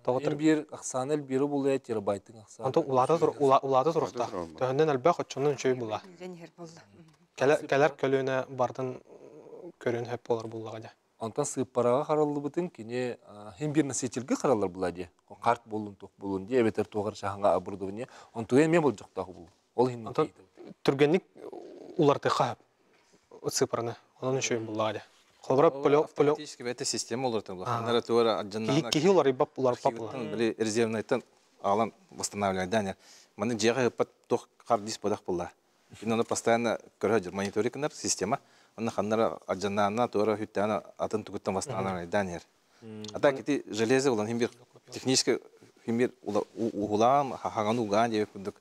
Тоҕо биир ахсаана элбиирэ булуя терабайтын ахсаана. Онтон улаата тур улаата туруохтаах. Төһөннөн элбэх оччонон үчүгэй була. Кэлэр көлүөнэ бардын көрүн хөп болар буллаҕа дьэ. Онтон сыыппараҕа хараллыбытын кини хин бир носительгэ хараллар була дии. Карт буоллун туох буоллун дии эбэтэр туох эрэ чаһаҥа оборудование. Онтуга эмиэ болдьохтоох булу. Ол иһин Онтон түргэнник улартыахха сөп сыыппараны. Онон үчүгэй буллаҕа дьэ. Холобура Автоматически бэйэтэ система олорто була. Ханнара туора адьаннаана. Киһи уларыйбап уларпап була. Били резервнайтан аалан восстанавливать. Маны дьиэҕэ ыппат туох хардис бодах булла. Кини ону постоянно көрө мониторинг гынар система. Онно ханнара адьаннаана туора хүттээн атын тугуттан восстанавливать иһэр. А так ити железо булан хим бир технически хим бир уһулаан хаҥан угаан диэбит курдук.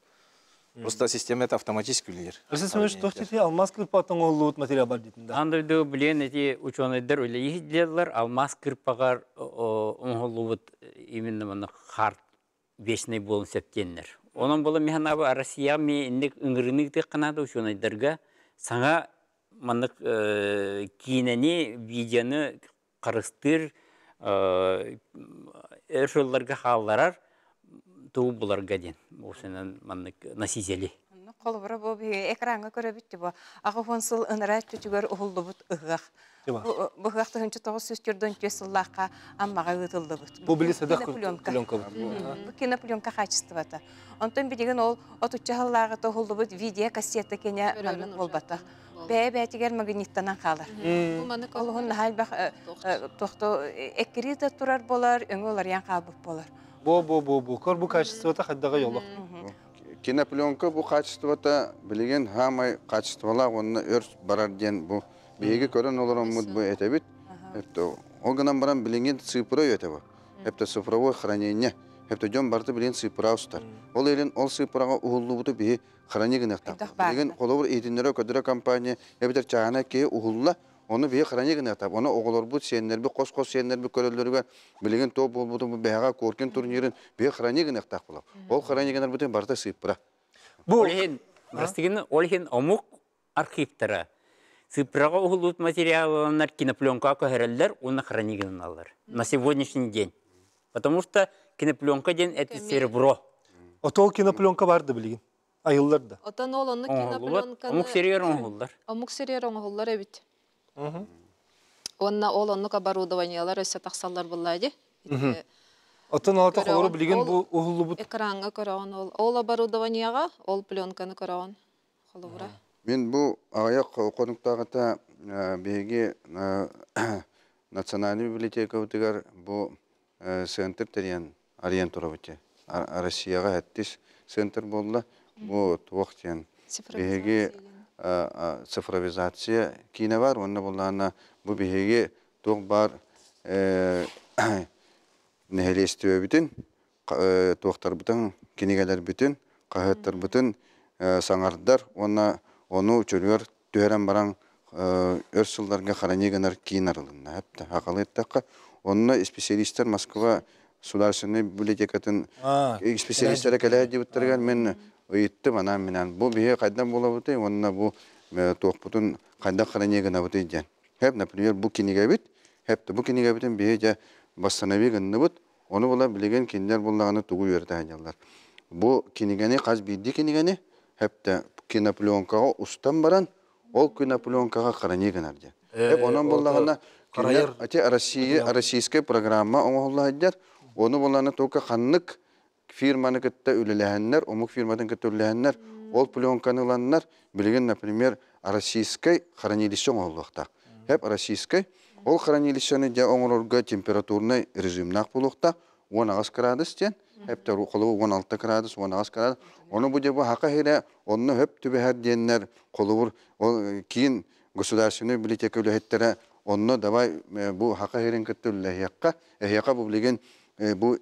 Просто система это автоматически үлэлиир. Өсө Семенович туох диэти алмаз кырпаттан оҥоһуллубут материал бар диэтин да. Аан дойду билиэн эти ученыйдар үлэлииллэр алмаз кырпаҕар оҥоһуллубут именно манна харт вечный буолун сөптиэннэр. Онон була миханаба Россия ми инник ыҥырыны ыытыахханаада учуонайдарга саҥа маннык киинэни, видеоны харыстыыр өр сылларга хаалларар тугу буларга диэн осынан маннык носители. Холобура бу экраҥҥа көрөбүт бу аҕыс сыл ынараа өттүтүгэр уһуллубут ыһыах. Бу ыһыах 1994 сыллаахха Аммаҕа ыытыллыбыт. Бу били сэдэх пленка. Бу кинопленка качествота. Онтон билигин ол отучча сыллааҕыта уһуллубут видеокассета кене маннык буолбатах. Бэйэ-бэйэтигэр магниттанан хаалар. Ол уһун наһаа элбэх туохто эккириитэ турар болар, өҥө уларыйан хаалбыт болар. Бу бу бу бу кор бу качествота хайдаҕа йолох. Кинопленка бу качествота билигин хаамай качестволаах уонна өр барар диэн бу биһиги көрөн олороммут бу этэбит. Ол гынан баран билигин цифра өтө бу. Эпте цифровой хранение. Эпте дьон барыта билигин цифра устар. Ол элин ол цифраҕа уһуллубуту биһи храни гыныахтаах. Билигин холобур иһитиннэрэ көдөрө компания эбэтэр чааһынай киһи уһулла, ону биһи храни гыныахтаах. Ону оҕолорбут, сиэннэрбит, хос-хос сиэннэрбит көрөллөрүгэр билигин туох буолбутун бу бэһэҕэ Коркин турнирын биһи храни гыныахтаах буолар. Ол храни гынарбытын барыта сыыппыра. Бу ол иһин, ол иһин омук архивтара цифраҕа уһуллубут материаллар кинопленкаҕа көһөрөллөр уонна храни гыналлар на сегодняшний день. Потому что кинопленка диэн это серебро. Отол кинопленка бар да билигин. Айыллар да. Отон ол онну кинопленканы Омук сиригэр оҥоһуллар. Омук сиригэр оҥоһуллар эбит. Онна ол оннук оборудованиялар өссө тахсаллар булла ди. Оттон алата холору билигин бу уһуллубут Экранга көрөҕүн ол ол оборудованияга ол пленканы көрөҕүн холобура. Мин бу аҕыйах хонуктааҕыта биһиги национальный библиотекабытыгар бу центр тэрийэн арыйан турабыт. Россияҕа хэттис центр буолла. Бу туох диэн биһиги цифровизация киинэ бар уонна буллаана бу биһиги туох бар нэһилиэстибэбитин туохтарбытын кинигэлэрбитин хаһыаттарбытын саҥардар уонна ону чөлүгэр түһэрэн баран өр сылларга хранение гынар киин арылынна. Хакалыттахха онно специалисттер Москва государственной библиотекатын специалисттері кэлээ дибиттэригэр мен ыйыттым анаан минэн бу биһи хайдан буолабытый уонна бу туохпутун хайдах хранение гынабытый диэн. Хэп, например, бу кинигэбит, хэп бу кинигэбитин биһи дьэ восстанови гынныбыт, ону була билигин кинилэр буллаҕына тугу үөрэтэ Бу кинигэни хас биирдии кинигэни хэпте кинопленкаҕа устан баран, ол кинопленкаҕа хранение гынар диэн. Хэп онон буллаҕына ати Россия российская программа оҥоһуллаһыдьар, ону буллаҕына только ханнык фирманы кытта үлэлэһэннэр, омук фирматын кытта үлэлэһэннэр, ол пленканы ыланнар, билигин, например, российскай хранилище оҥоһуллуохтаах. Хэп российскай, ол хранилищены дьэ оҥорорго температурный режимнаах буолуохтаах, 18 градус диэн, хэп холобур 16 градус, 18 градус. Ону бу дьэ бу хака хирэ, онно хөп түбэһэр диэннэр, холобур, ол киин государственный библиотека үлэһиттэрэ онно давай бу хака хирин кытта үлэлэһиэххэ, эһиэхэ бу билигин бу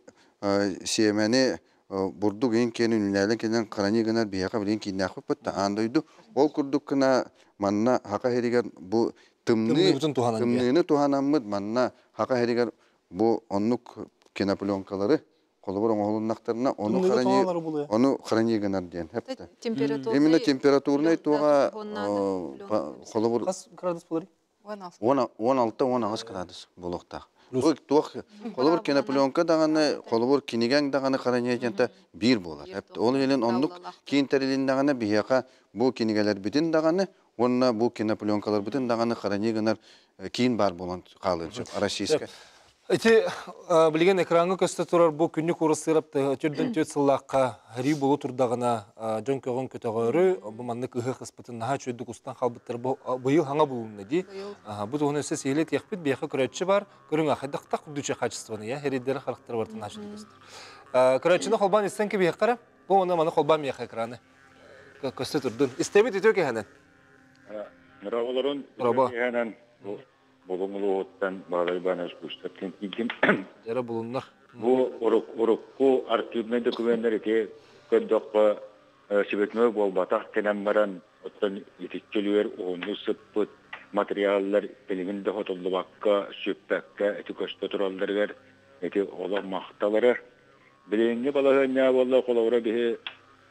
сиэмэни бурдук иин киэнин үлээлэн кэлэн хранение гынар биһиэхэ билигин кииннээхпит да аан дойду. Ол курдук гына манна хака хиригэр бу тымныы тымныыны туһанаммыт манна хака хиригэр бу оннук кинопленкалары холобур оҥоһулуннахтарына ону хранение ону хранение гынар диэн хепте. Именно температурный туга холобур Хас градус болар? 16-18 градус болуохтаах. Бу туох холобур кинопленка даҕаны холобур кинигэҥ даҕаны хранение диэнтэ биир буолар. Ол иһин оннук киин тэрилиннэҕинэ биһиэхэ бу кинигэлэрбитин даҕаны уонна бу кинопленкаларбытын даҕаны хранение гынар киин бар буолан хаалыан сөп российскай. Ити билигин экраҥҥа көстө турар бу күннүк урусырап төрдөн төт сыллаахха хари болу турдаҕына дьон көҕүн көтөҕөрү бу маннык ыһыах ыспытын наһаа чөйдүк устан халбыттар бу быйыл хаҥа булунна ди. Бу туһун өссө сиһилэ тиэхпит биэхэ көрөөччү бар көрүҥ ахайдахтах курдуча качествоны я хериддери харахтар бартын наһаа чөйдүк көстөр. Көрөөччүнү холбаан истэн кебиэххэрэ бу оны маны холбаан миэхэ экраны көстө турдун. Истэбит үтүө кэһэнэн. Мыраҕаларын Роба. кэһэнэн булуҥулуоттан Баалай Иванович Кустаткин тиийдим. Дьара булуннар. Бу урукку архивный документтар ити көрдөххө сибэтмө буолбатах кэнэн баран оттон итиччилүөр уһунну сыппыт материаллар билигин да хотуллубакка сүппэккэ ити көстө туралларыгар ити олох махталары. Билиҥҥи балаһыанньа буолла холобура биһи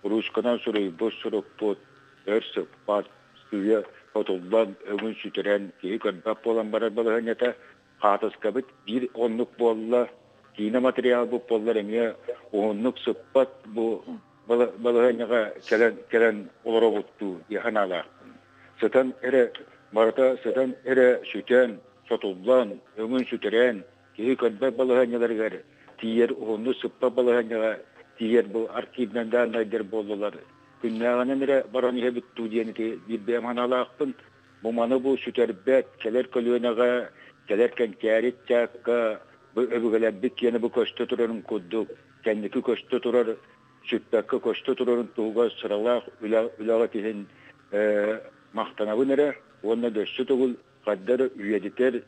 ручканан суруйбут сурукпут өр сыппат сыыйа хотуллан өҥүн сүтэрэн киһи көрбөт буолан барар балаһыанньата хаатыскабыт биир оннук буолла киинэ материал бу буоллар эмиэ уһуннук сыппат бу балаһыанньаҕа кэлэн кэлэн олоробуттуу дии санаалаахпын. Сытан эрэ барыта сытан эрэ сүтэн сотуллан өҥүн сүтэрэн киһи көрбөт балаһыанньаларыгар тиийэр уһуннук сыппат балаһыанньаҕа тиийэр бу архивнан дааннайдар буоллулар күннээҕинэн эрэ баран иһэбит дуу диэн ити биир бэйэм санаалаахпын. Бу маны бу сүтэрбэт кэлэр көлүөнэҕэ кэлэр кэнчээри ыччакка бу өбүгэлэрбит киэнэ бу көстө турарын курдук кэнники көстө турар сүппэккэ көстө турарын туһугар сыралаах үлэ үлэҕит иһин махтанабын эрэ уонна дөссө төгүл хайда эрэ үйэтитэр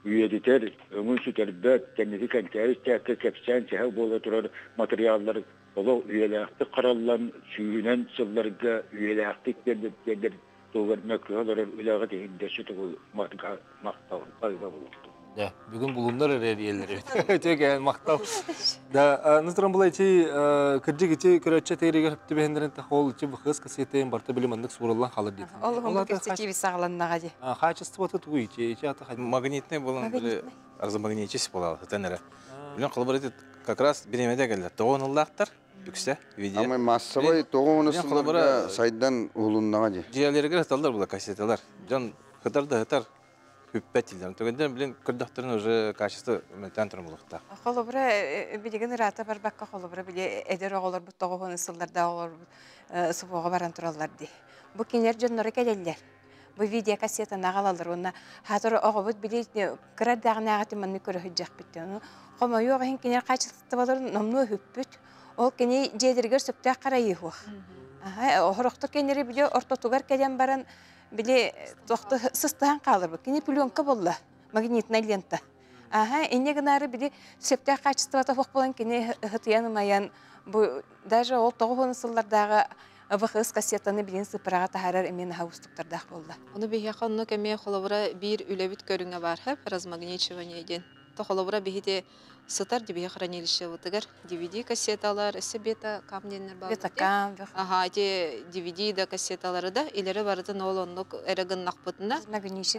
үйэтитэр өҥүн сүтэрбэт кэнники кэнчээри ыччакка кэпсээн сэһэл буола турар материаллар олох үйэлээхтик хараллан сүүһүнэн сылларга үйэлээхтик тиэрдэр туһугар мөккүһэ олорор үлэҕит иһин дөссө төгүл махтал барыга булуохтун. Да, бүгүн булуннар эрэ диэллэр эбит. Үтүө махтал. Да, нутуран була ити кырдьык ити көрөччө тегеригер түбэһиннэрин тахол ити быхыс касетейин барта били маннык суураллан халыр диет. Ол уһун кэпсэтииби саҕаланнаҕа ди. Качествоты тугуй ити ити ата Магнитный болан били размагнитис болал хытан эрэ. Билен холобур ити как раз биремеде келлер. Тоҕон ыллаахтар үксэ видео. Ама массовый тоҕуону сылларга сайдан уһулуннаҕа ди. Дьиэлэригэр хыталлар була кассеталар. Дьон хытар да хытар. Хүппэт дилер. Төгөндөн билин көрдөхтөрүн уже качество мөлтөөн турар булуохтаах. Холобура билигин ыраата барбакка холобура били эдэр оҕолорбут тоҕуһун сылларда оҕолорбут СВО-ҕа баран тураллар дии. Бу кинилэр дьонноро кэлэллэр. Бу видеокассетаны аҕалаллар уонна хаатыр оҕобут били кыра эрдэҕинээҕитин маннык көрө сылдьыахпыт диэн. Хомойуох иһин кинилэр хаачыстыбаларын номнуо үһүппүт. Ол кини дьиэлэригэр сөптөөх харайыы суох. Оһорохтор кинилэри били ортотугар кэлэн баран били тохто сыстыһан хааларбыт. Кини пленка буолла, магнитная лента. Аха, инне гынаары били сөптөөх качествота суох буолан кини ыһытыйан ымайан бу даже ол тоҕус сыллардааҕы ВХС кассетаны билин сыппыраҕа таһаарар эмиэ наһаа уустуктардаах буолла. Ону биһиэхэ оннук эмиэ холобура биир үлэбит көрүҥэ баар хэп размагничивание диэн. То холобура биһити сытар DVD хранилищебытыгар DVD кассеталар, өссө бета кам диэннэр бааллар. Бетакам. Аха, ити DVD да кассеталары да илэри барытын ол оннук эрэ гыннахпытына.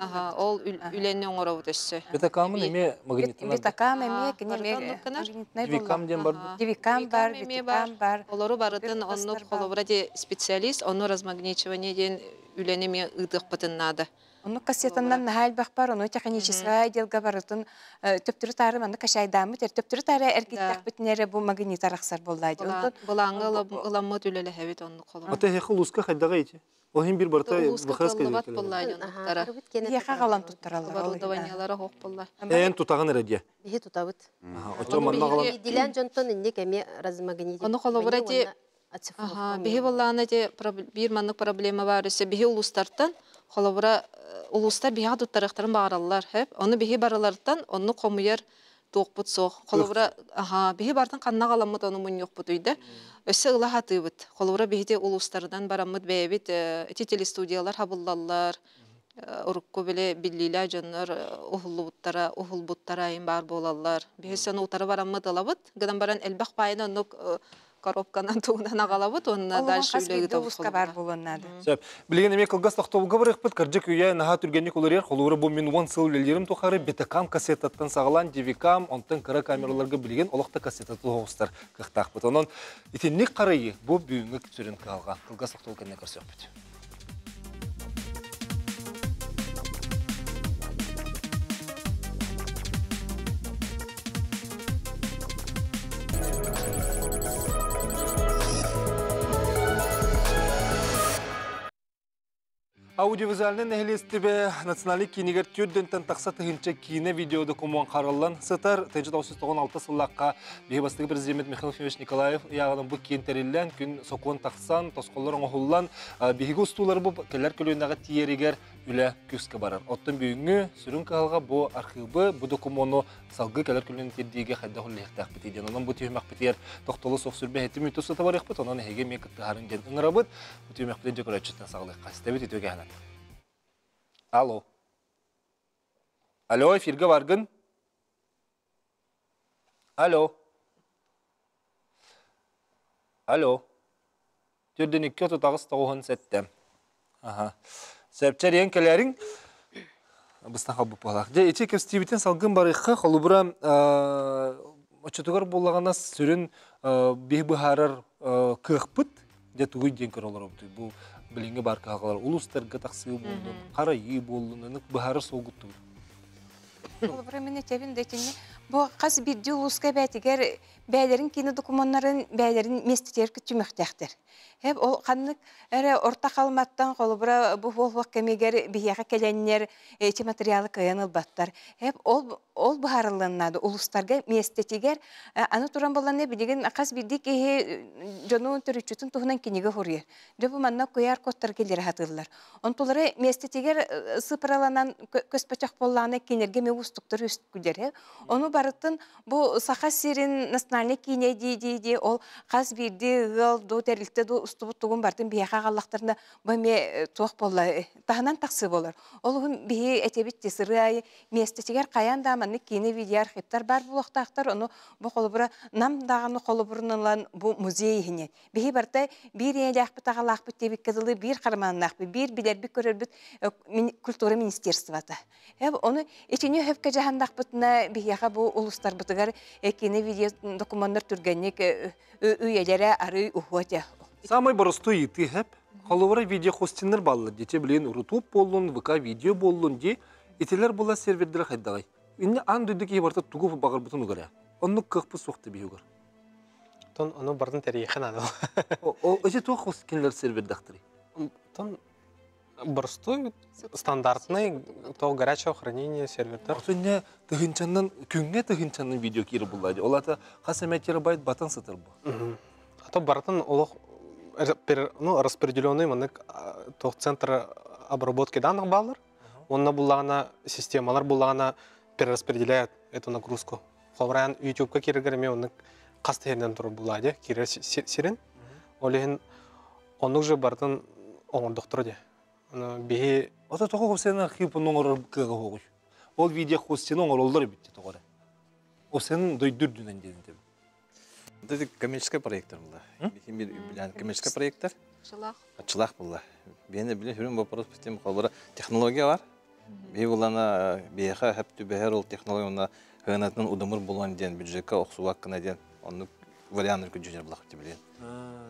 Аха, ол үлэни оҥоробут өссө. Бетакамын эмиэ магнитынан. Бетакам эмиэ кини эмиэ магнитнай Дивикам диэн бар. Дивикам бар, бетакам бар. Олору барытын оннук холобура ди специалист, ону размагничивание диэн үлэни эмиэ ыытыахпытын наада. Оннук кассетаннан наһаа элбэх бар, ону техническай отделга барытын төптөрү таары манна кашайдааммыт, төптөрү таары эргиттэхпитинэ эрэ бу магнит арахсар буоллаа дии. Онтон Былааҥҥа ыламмыт үлэлэһэбит оннук холобур. Ата эхе улууска хайдаҕа ити? Ол иһин бир барыта Улууска кыллыбат буоллаа дьонуктара. Биһиэхэ аҕалан туттараллар. Оборудованиелара хоох буолла. Эн тутаҕын эрэ диэ. Биһи тутабыт. Оччо манна аҕалан. Биирдиилээн дьонтон инник эмиэ размагнитить. Ону холобура ити биһи буоллаана ити биир маннык проблема баар өссө биһи улуустартан холобура улуустар биһиэхэ туттарыахтарын баҕараллар хэп ону биһи барыларыттан оннук хомуйар туохпут суох холобура биһи бартан ханна аҕаламмыт ону мунньуохпутуй да өссө ыла сатыыбыт холобура биһити улуустарынан бараммыт бэйэбит ити телестудиялар хабыллаллар урукку били биллиилээх дьоннор уһуллубуттара уһулбуттара айын баар буолаллар биһи өссө утары бараммыт ылабыт гынан баран элбэх баайын оннук коробканан тугунан аҕалабыт уонна дальше үлэ ыытабыт баар буолуон наада. Сөп. Билигин эмиэ кылгас тохтобулга барыахпыт. Кырдьык үйэ наһаа түргэнник уларыйар. Холуура бу мин 10 сыл үлэлиирим тухары бетакам кассетаттан саҕалаан дивикам, онтон кыра камераларга билигин олох да кассета туһугустар кыахтаахпыт. Онон итинник харайы бу бүгүҥҥү сүрүн кыһалҕа. Кылгас тохтобул кэннэ көрсүөхпүт. Аудиовизуальнай нэһилиэстибэ национальнай киинигэр түрдэнтэн тахса тыһыынча киинэ видео докумуон хараллан сытар. 1996 сыллаахха биһи бастакы президент Михаил Ефимович Николаев ыйааҕынан бу киин тэриллэн, күн сокуон тахсан, тосхоллор оҥоһуллан, биһиги устуулары бу кэлэр көлүөнэҕэ тиийэригэр үлэ күүскэ барар. Оттон бүгүҥҥү сүрүн кыһалҕа бу архыыбы, бу докумуону салгыы кэлэр көлүөнэ тиэрдиигэ хайдах үлэлиэхтээхпитий диэн. Онон бу түһүмэхпитигэр тохтоло суох сүрбэһитим үтү сута барыахпыт, онон эһиги эмиэ кыттыһарын диэн ыҥырабыт. Бу түһүмэхпитин дьэ көрөөччүттэн саҕалыахха. Истэбит үтүө кэһэнэн. Алло. Алло, эфиргэ баргын. Алло. Алло. Түрдүн 238 97. Аха. Сөпчер ең кэлэриҥ быстан халбыт буолаах. Дьэ, ити кэпсэтиибитин салгын барыахха холобура оччотугар буоллаҕына сүрүн биһи быһаарар кыахпыт дьэ тугуй диэн көрө олоробутуй. Бу билиҥҥи баар кыһалҕалар улуустарга тахсыы буоллун, харайыы буоллун, ынык быһаарар суолгут тугуй? Холобура мин этэбин да итинни бу хас биирдии улууска эбээтигэр бэйэлэрин киинэ докумуоннарын бэйэлэрин миэстэтигэр түмүөхтээхтэр. Хэп ол ханнык эрэ орто халматтан холобура бу буолуох кэмигэр биһиэхэ кэлэннэр ити материалы кыайан ылбаттар. Хэп ол ол быһаарыллыан наада улуустарга миэстэтигэр аны туран буолланна билигин хас биирдии киһи дьонун төрүччүтүн туһунан кинигэ суруйар. Дьэ бу манна куйаар кодтар киллэрэ сатыыллар. Онтулары миэстэтигэр сыпыраланан көспөтөх буоллаҕына кинилэргэ эмиэ уустуктар үөскүүллэр. Ону барытын Бу Саха сирин национальнай киинэ дии-дии ол хас биирдии ыал дуу тэрилтэ дуу устубут тугун барытын биһиэхэ аҕаллахтарына бу эмиэ туох буолла таһынан тахсыы буолар. Ол уһун биһи этэбит дии сырыы аайы миэстэтигэр хайаан да маннык киинэ видео архивтар баар буолуохтаахтар. Ону бу холобура Нам даҕаны холобурун ылан бу музей иһинэн. Биһи барыта биир ийэлээхпит аҕалаахпыт диэбиккэ дылы биир хармааннаахпыт, биир билэрбит көрөрбүт культура министерствота. Ону итини өһөпкө дьаһаннахпытына биһиэхэ бу улустарбытыгар кини видео докумуоннар түргэнник үйэлэрэ арый уһуо этэ. Самый боростуой ыйытыы хэп. Холобура видеохостиннар баллар дете билин Рутуб боллун, ВК видео боллун ди. Итилер була сервердері хайдагай. Инне ан дойду киһи барта тугу багарбытын угара. Оннук кыахпыт суох биһугар. Тон ону бардын терийхен аны. О, эти туох хос кинилер сервердахтары. Тон простой, стандартный, то горячего хранения сервердер. Отунне тыгынчаннан күнгө тыгынчаннан видео кири буллады. Олата хас эме терабайт батан сытыр бу. А то бартын олох ну, распределенный манык тох центр обработки данных баллар. Онна буллагана системалар буллагана перераспределяют эту нагрузку. Холбран YouTube-ка киргерме оны касты херден туруп булади, кирер сирен. Олехин онук же бартын оңордоктур де. Аны биһи Ото того хосен архив оңорор кыга хогуш. Ол видео хостен оңороллар битти тогора. Осен дойдур дүнен дедин деп. Это коммерческий проекттер была. Бихим коммерческий проекттер. Чылах. Ачылах была. Бені біле хүрін вопрос бітем қолбара технология бар. Би булана бияха хәп түбәһәр ол технология она хөнәтнең удымыр булган дигән бюджетка охсуак кына дигән аны вариант күҗүнер булак дип билен.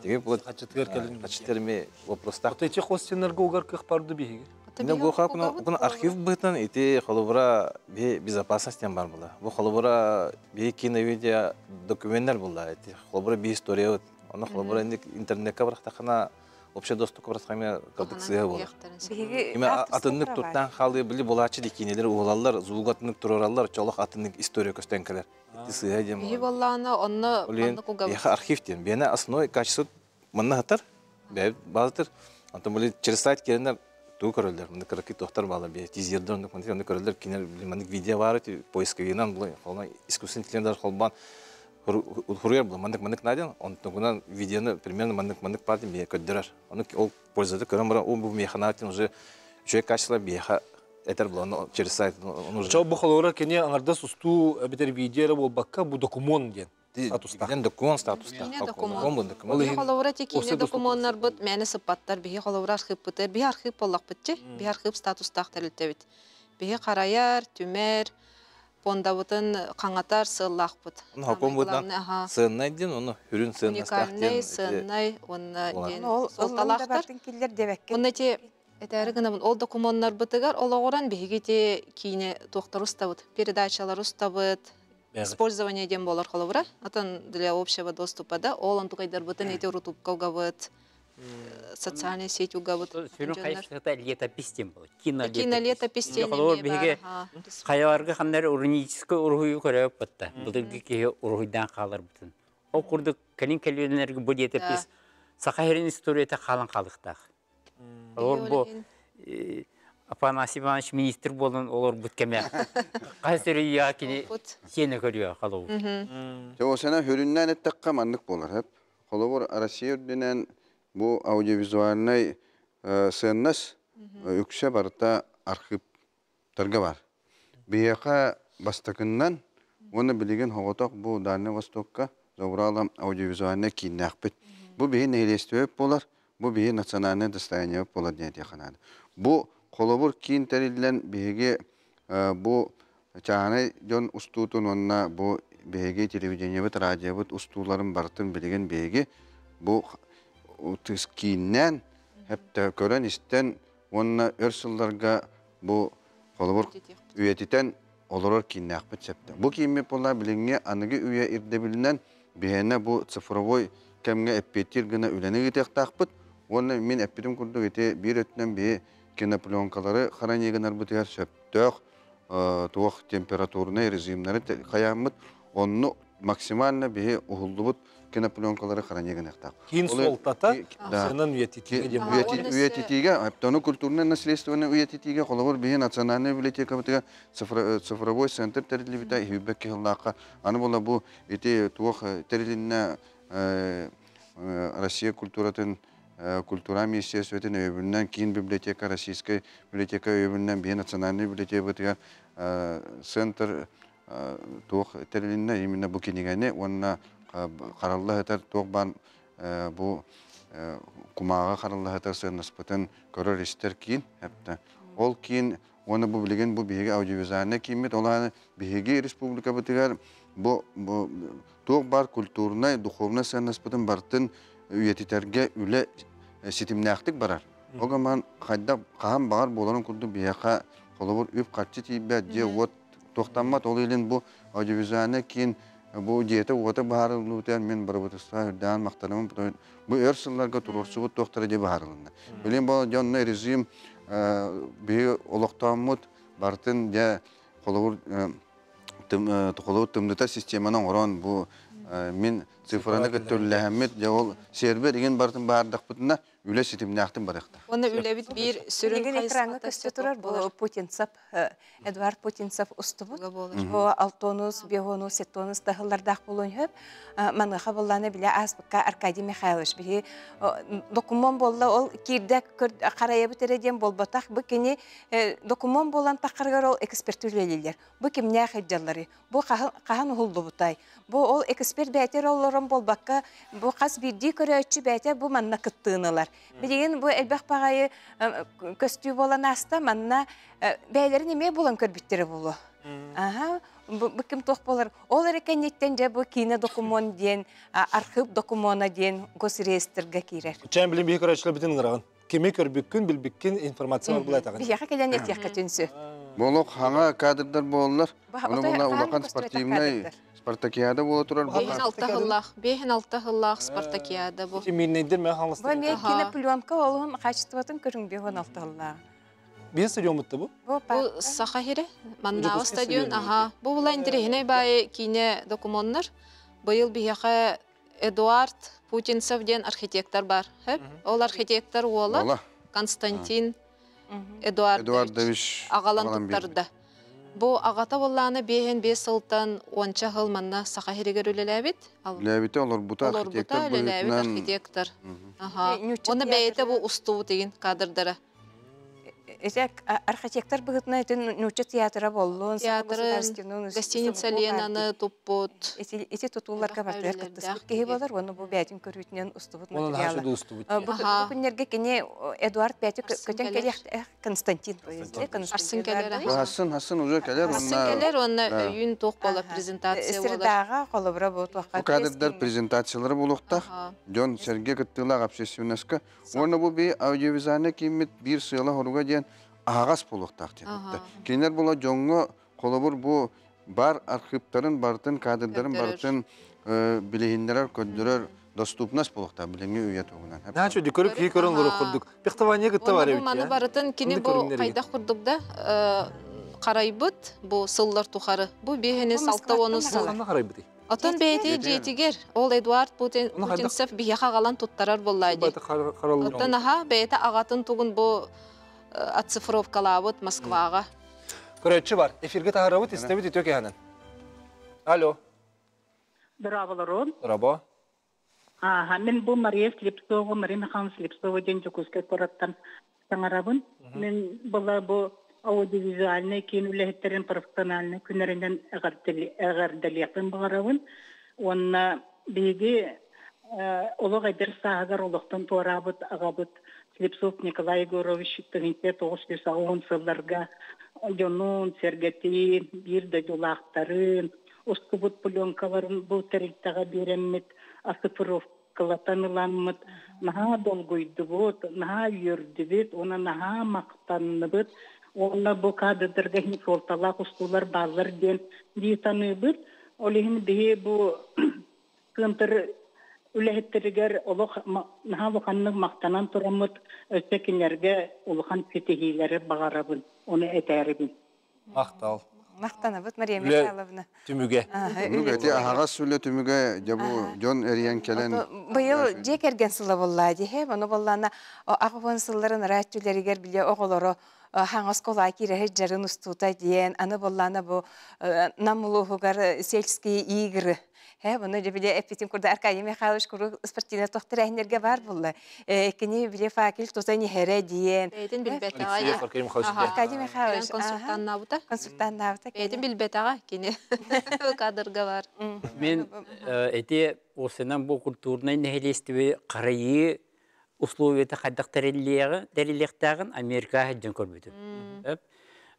Теге бу Хачытыгар кэлин. Хачытыр ми вопроста. Ото эти хостенерге угар кых барды биһиге. Не бу хакына куна архив бытан ити холобра би безопасность бар була. Бу холобра би киновидео документтер була. Ити холобра би история. Аны холобра инде интернетка барактакына общий доступ бараткан кылдык сыя була. Име атыннык туртан халы били булачы дикинелер уолалар, зулгатыннык тураралар, чолох атыннык история көстенкелер. Ити сыя дем. Биһи боллаана онно Олен онно кугабыт. яха архив дем. Бена основной качество манна хатар. Бә базытыр. Антон били через сайт келенер туу көрөлдөр. Мында кыркы тохтар бала бе тизердер онда контент онда көрөлдөр кинер мында видео бар ити поисковинан булай. Холна искусственный интеллект холбан хуруяр була мандык мандык наден, он тугунан видеоны примерно мандык мандык партия бе көддөрөр. Аны ол пользователь көрөн бара, ол бу механатын уже үчөй качество беха этер була, оны через сайт он уже. Чау бу холора кене аңарда сусту битер видео бол бакка бу документ ден. Статуста. Ден документ статуста. Кине документ. Документ. Биһи холовра ти Осы кине доступ документтар бут мәне сыпаттар, биһи холовра архив бутер, биһи архив боллак битчи, биһи архив статустах тәрилтебит. Биһи караяр, түмер, пондабытын қаңатар сыллах бут. Оны хаком бутан сыннай ден, оны хүрүн сыннастах ден. Уникальный, сыннай, оны ден Ол солталахтар. бартын киллер дебекке. Оны те этәре гына ол документтар бутыгар, ологоран биһиги те кине туохтар устабыт, передачалар устабыт, использование дем болар холовра, атан для общего доступа, да, ол антукайдар бытын эти рутубка угабыт, социальная сеть угабыт. Сүрүн кайсыта летопись тем бол. Кинолетопись. Кинолетопись тем Холор эме биһиге бар, ха. хаяларга ханнар урунический урухую көрөп батта. Былыргы киһи уруһуйдан хаалар бутун. Ол курдук калин кэлүннерге бу летопись Сахарин историята халан халыктах. Олор бу Афанасий Иванович министр болон олор бут кеме. Кайсыры я кини сени көрүө халуу. Жо сена хүрүннән эттекка маннык болар хеп. Холобор Россия үрдүнән бу аудиовизуальный сценас үксә барта архивтарга бар. Бияка бастакыннан оны билеген хоготок бу Дальний Востокка Забрала аудиовизуальный киннәкпит. Бу бихи нехилестүөп болар, бу бихи национальный достояние болар диэн тиэханады. Бу холобур киин тэриллэн биһиги бу чаанай дьон устуутун онна бу биһиги телевидениебит, радиобыт устууларын бартын билеген биһиги бу тыс кииннэн хепте көрөн истен онна өр сылларга бу холобур үйэтитен олорор кииннээхпит септе. Бу кииммит болар билиңҥэ аныгы үйэ ирдэбилинэн биһиэнэ бу цифровой кэмҥэ эппиэттиир гына үлэни ыытыахтаахпыт. Онна мин эппитим курдук ити биир өттүнэн биһи кинопленкалары хараньыгынарбытыгар сөптөөх туох температурный режимнары хаяммыт, онну максимально биһи ухуллубут кинопленкалары хараньыгынахтаах. Кин солтата, Да. сынан үйетитиге дем. Үйетитиге, тону культурное наследствоны үйетитиге, холобур биһи национальный библиотека бытыга цифровой центр терилибита хиббек кихыллаакка. Аны була бу ити туох терилинне Россия культуратын культура министерствотын өйбүннән кийин библиотека, российская библиотека өйбүннән биһи национальный библиотека бытыга центр туох терилинне именно бу кинигени онна каралла туох бан бу кумаага каралла хытар сыаннаспытын көрөр истер кийин хепте. Ол кийин оны бу билеген бу биһиги аудиовизуальный кийиммит, оланы биһиги республика бытыгар бу туох бар культурный, духовный сыаннаспытын бартын үйетитерге үле ситимнээхтик барар. Ога ман хайда хаан багар боларын курду бияха Холобур үп харчы тиийбэт, дьиэ уот туохтаммат, ол илин бу аудиовизуальнай киин бу дьиэтэ уота баһаарыллыбытыгар мин бырабыыталыстыбаҕа үрдээн махтанабын. Бу өр сылларга туруорсубут туохтара дьиэ баһаарылынна. Билин бу дьонно режим биһи олохтооммут барытын дьэ холобур холобур тымнытар системаны оҥорон бу мин цифраны кытта үллэһэммит дьэ ол сервер игин барытын баардахпытына үлэ ситимнээхтин барыахта. Уонна үлэбит биир сүрүн Билигин экраҥҥа көстө турар бу Путинцев Эдуард Путинцев устубут. Бу алтонус, беонус, сеттонус таһыллардаах буолуон сөп. Маныаха буллааны билэ ааспыкка Аркадий Михайлович биһи докумуон буолла ол киирдэ харайабыт эрэ диэн буолбатах. Бу кини докумуон буолан таххарыгар ол эксперт үлэлииллэр. Бу кимнээх илдьаллары? Бу хаһан уһуллубутай? Бу ол эксперт бээтэр олорон буолбакка, бу хас биирдии көрөөччү бээтэ бу манна кыттыыны ылар. Билигин бу элбэх баҕайы көстүү буолан ааста, манна бэйэлэрин эмиэ булан көрбүттэрэ буолуо. Аха, бу ким туох буолар. Ол эрэ кэнниттэн дьэ бу киинэ докумуон диэн, архыып докумуона диэн госреестрга киирэр. Чээн билин биһи көрөөччүлэр бүтүн ыҥыраҕын. Кими көрбүккүн, билбиккин информация бар булайтаҕын. Биһиэхэ кэлэн этиэххэ сөп. Болок хаҥа кадрдар буоллар. Оны була улахан спортивный спартакиада буола турар. 5-6 хыллаах, 5-6 хыллаах спартакиада бу. Миирнэйдер мэ хаҥаластар. Бу эмиэ кинопленка олуһун качествотын көрүҥ 5-6 хыллаах. Биир стадион бутта бу? Бу Саха хире, Маннааҕы стадион, аха. Бу була интирехинэй баайы киинэ докумуоннар. Быйыл биһиэхэ Эдуард Путинцев диэн архитектор бар. Ол архитектор уола Константин Эдуардович аҕалан туттарда. Бу аҕата буоллаана биэһин биэс сылтан уонча хыл манна Саха хиригэр үлэлээбит. Үлэлээбитэ олорбута архитектор үлэлээбит архитектор. Аха. Уонна бэйэтэ бу устубут игин кадрдара. Эсек архитектор быһытына итин нуучча театра боллун, гостиница Ленаны туппут. Ити тутууларга бартыгар кыттыспыт киһи болар, уонна бу бээтин көрүүтүнэн устубут материала. Бу күннэргэ кини Эдуард бэти көтөн кэлиэх Константин. Арсын кэлэр. Хасын, хасын уже кэлэр. Арсын кэлэр, уонна өйүн туох бола презентация болар. Средаға холобура бу туохха. Бу кадрдар презентациялары болуқтақ. Дьон Сергей кыттыылаах общественностька. Уонна бу би аудиовизуальный кииммит биир сыала хоруга диэн аһаҕас буолуохтаах диэн. Кинилэр була дьоҥҥо холобур бу бар архыыптарын барытын, кадрдарын барытын билиһиннэрэр, көрдөрөр доступность буолуохтаах билиҥҥи үйэ туһунан. Наачу көрүп кии көрөн олоруох курдук. Пехтование кытта бар эбит. Маны барытын кини бу хайдах курдук да харайбыт бу сыллар тухары. Бу биһини салта оны сыл. Харайбыт. Отон бэйти дьиэтигэр ол Эдуард Путинцев биһиэхэ аҕалан туттарар буоллаа дии. Оттон аха бэйэтэ аҕатын тугун бу оцифровкалаабыт Москваҕа. Көрөөччү бар. Эфирге таһарабыт, истэбит үтүө кэһэнэн. Алло. Здраволорон. Здраво. Ага, мен бу Мария Слепцова, Мария Михайловна Слепцова ден Дьокуускай куораттан саҥарабын. Мен была бу аудиовизуальный киин үлэһиттерин профессиональный күннэринэн эҕэрдэлиэхпин баҕарабын. Уонна биһиги олох эдэр сааһыгар олохтон туораабыт аҕабыт Слепцов Николай Егорович тыһыынча тоҕус жүз аҕыс сылларга дьонун, сэргэтин, биир дойдулаахтарын, устубут пленкаларын бу тэрилтэҕэ биэрэммит оцифровкалатан ыламмыт наһаа долгуйдубут, наһаа үөрдүбүт, уонна наһаа махтанныбыт. Уонна бу кадрдарга иһин суолталаах устуулар бааллар диэн дии саныыбыт. Ол иһин биһи бу кыамтар үлэһиттэригэр олох наһаа улаханнык махтанан тураммыт өссө кинилэргэ улахан ситиһиилэри баҕарабын, ону этээрибин. Махтал. Махтанабыт Мария Михайловна. Түмүгэ. Түмүгэ ити аһаҕас үлэ түмүгэ дьэ бу дьон эрийэн кэлэн. Быйыл дьиэ кэргэн сыла буолла дии. Ону буоллаана аҕыс сылларын ырааччыларыгар биле оҕолоро хаҥас колаа киирэһи дьарын устуута диэн аны буоллаана бу Нам улууһугар сельские игры. Бұны же биле эппитин курда Аркадий Михайлович куру спортивный тохтырәһинерге бар булла. Кини биле факел туза нехере диэн. Бэйтин билбетаға. Аркадий Михайлович. Консультаннабыта. Консультаннабыта. Бэйтин билбетаға кини кадрга бар. Мен эти осынан бу культурный нехелестиби карайы условията хайдах тәреллиэҕин Америка хаджан көрбүтүм.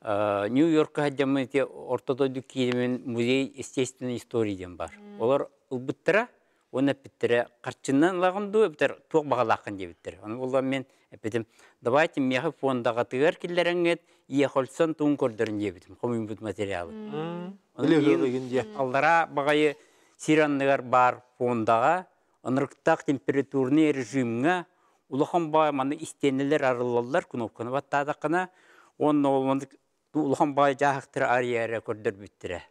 Нью-Йоркка хаджаммын ити Орто дойду кииримин музей естественной истории диэн бар. Олар ылбыттара, Уонна эппиттэрэ, харчынан ылаҕын дуу, эбэтэр туох баҕалааххын диэбиттэр. Ону буолла мен эппитим, давайте миэхэ фондаҕытыгар киллэрэҥҥит, иэхольсон туун көрдөрүн диэбитим, хомуйбут материалы. Аллараа баҕайы сир анныгар баар фондаҕа ынырыктаах температурный режимҥа улахан баҕайы манна истиэнэлэр арыллаллар, кнопканы баттаатаххына, уонна ол маннык улахан баҕайы дьааһыктары арыйа эрэ көрдөрбүттэрэ.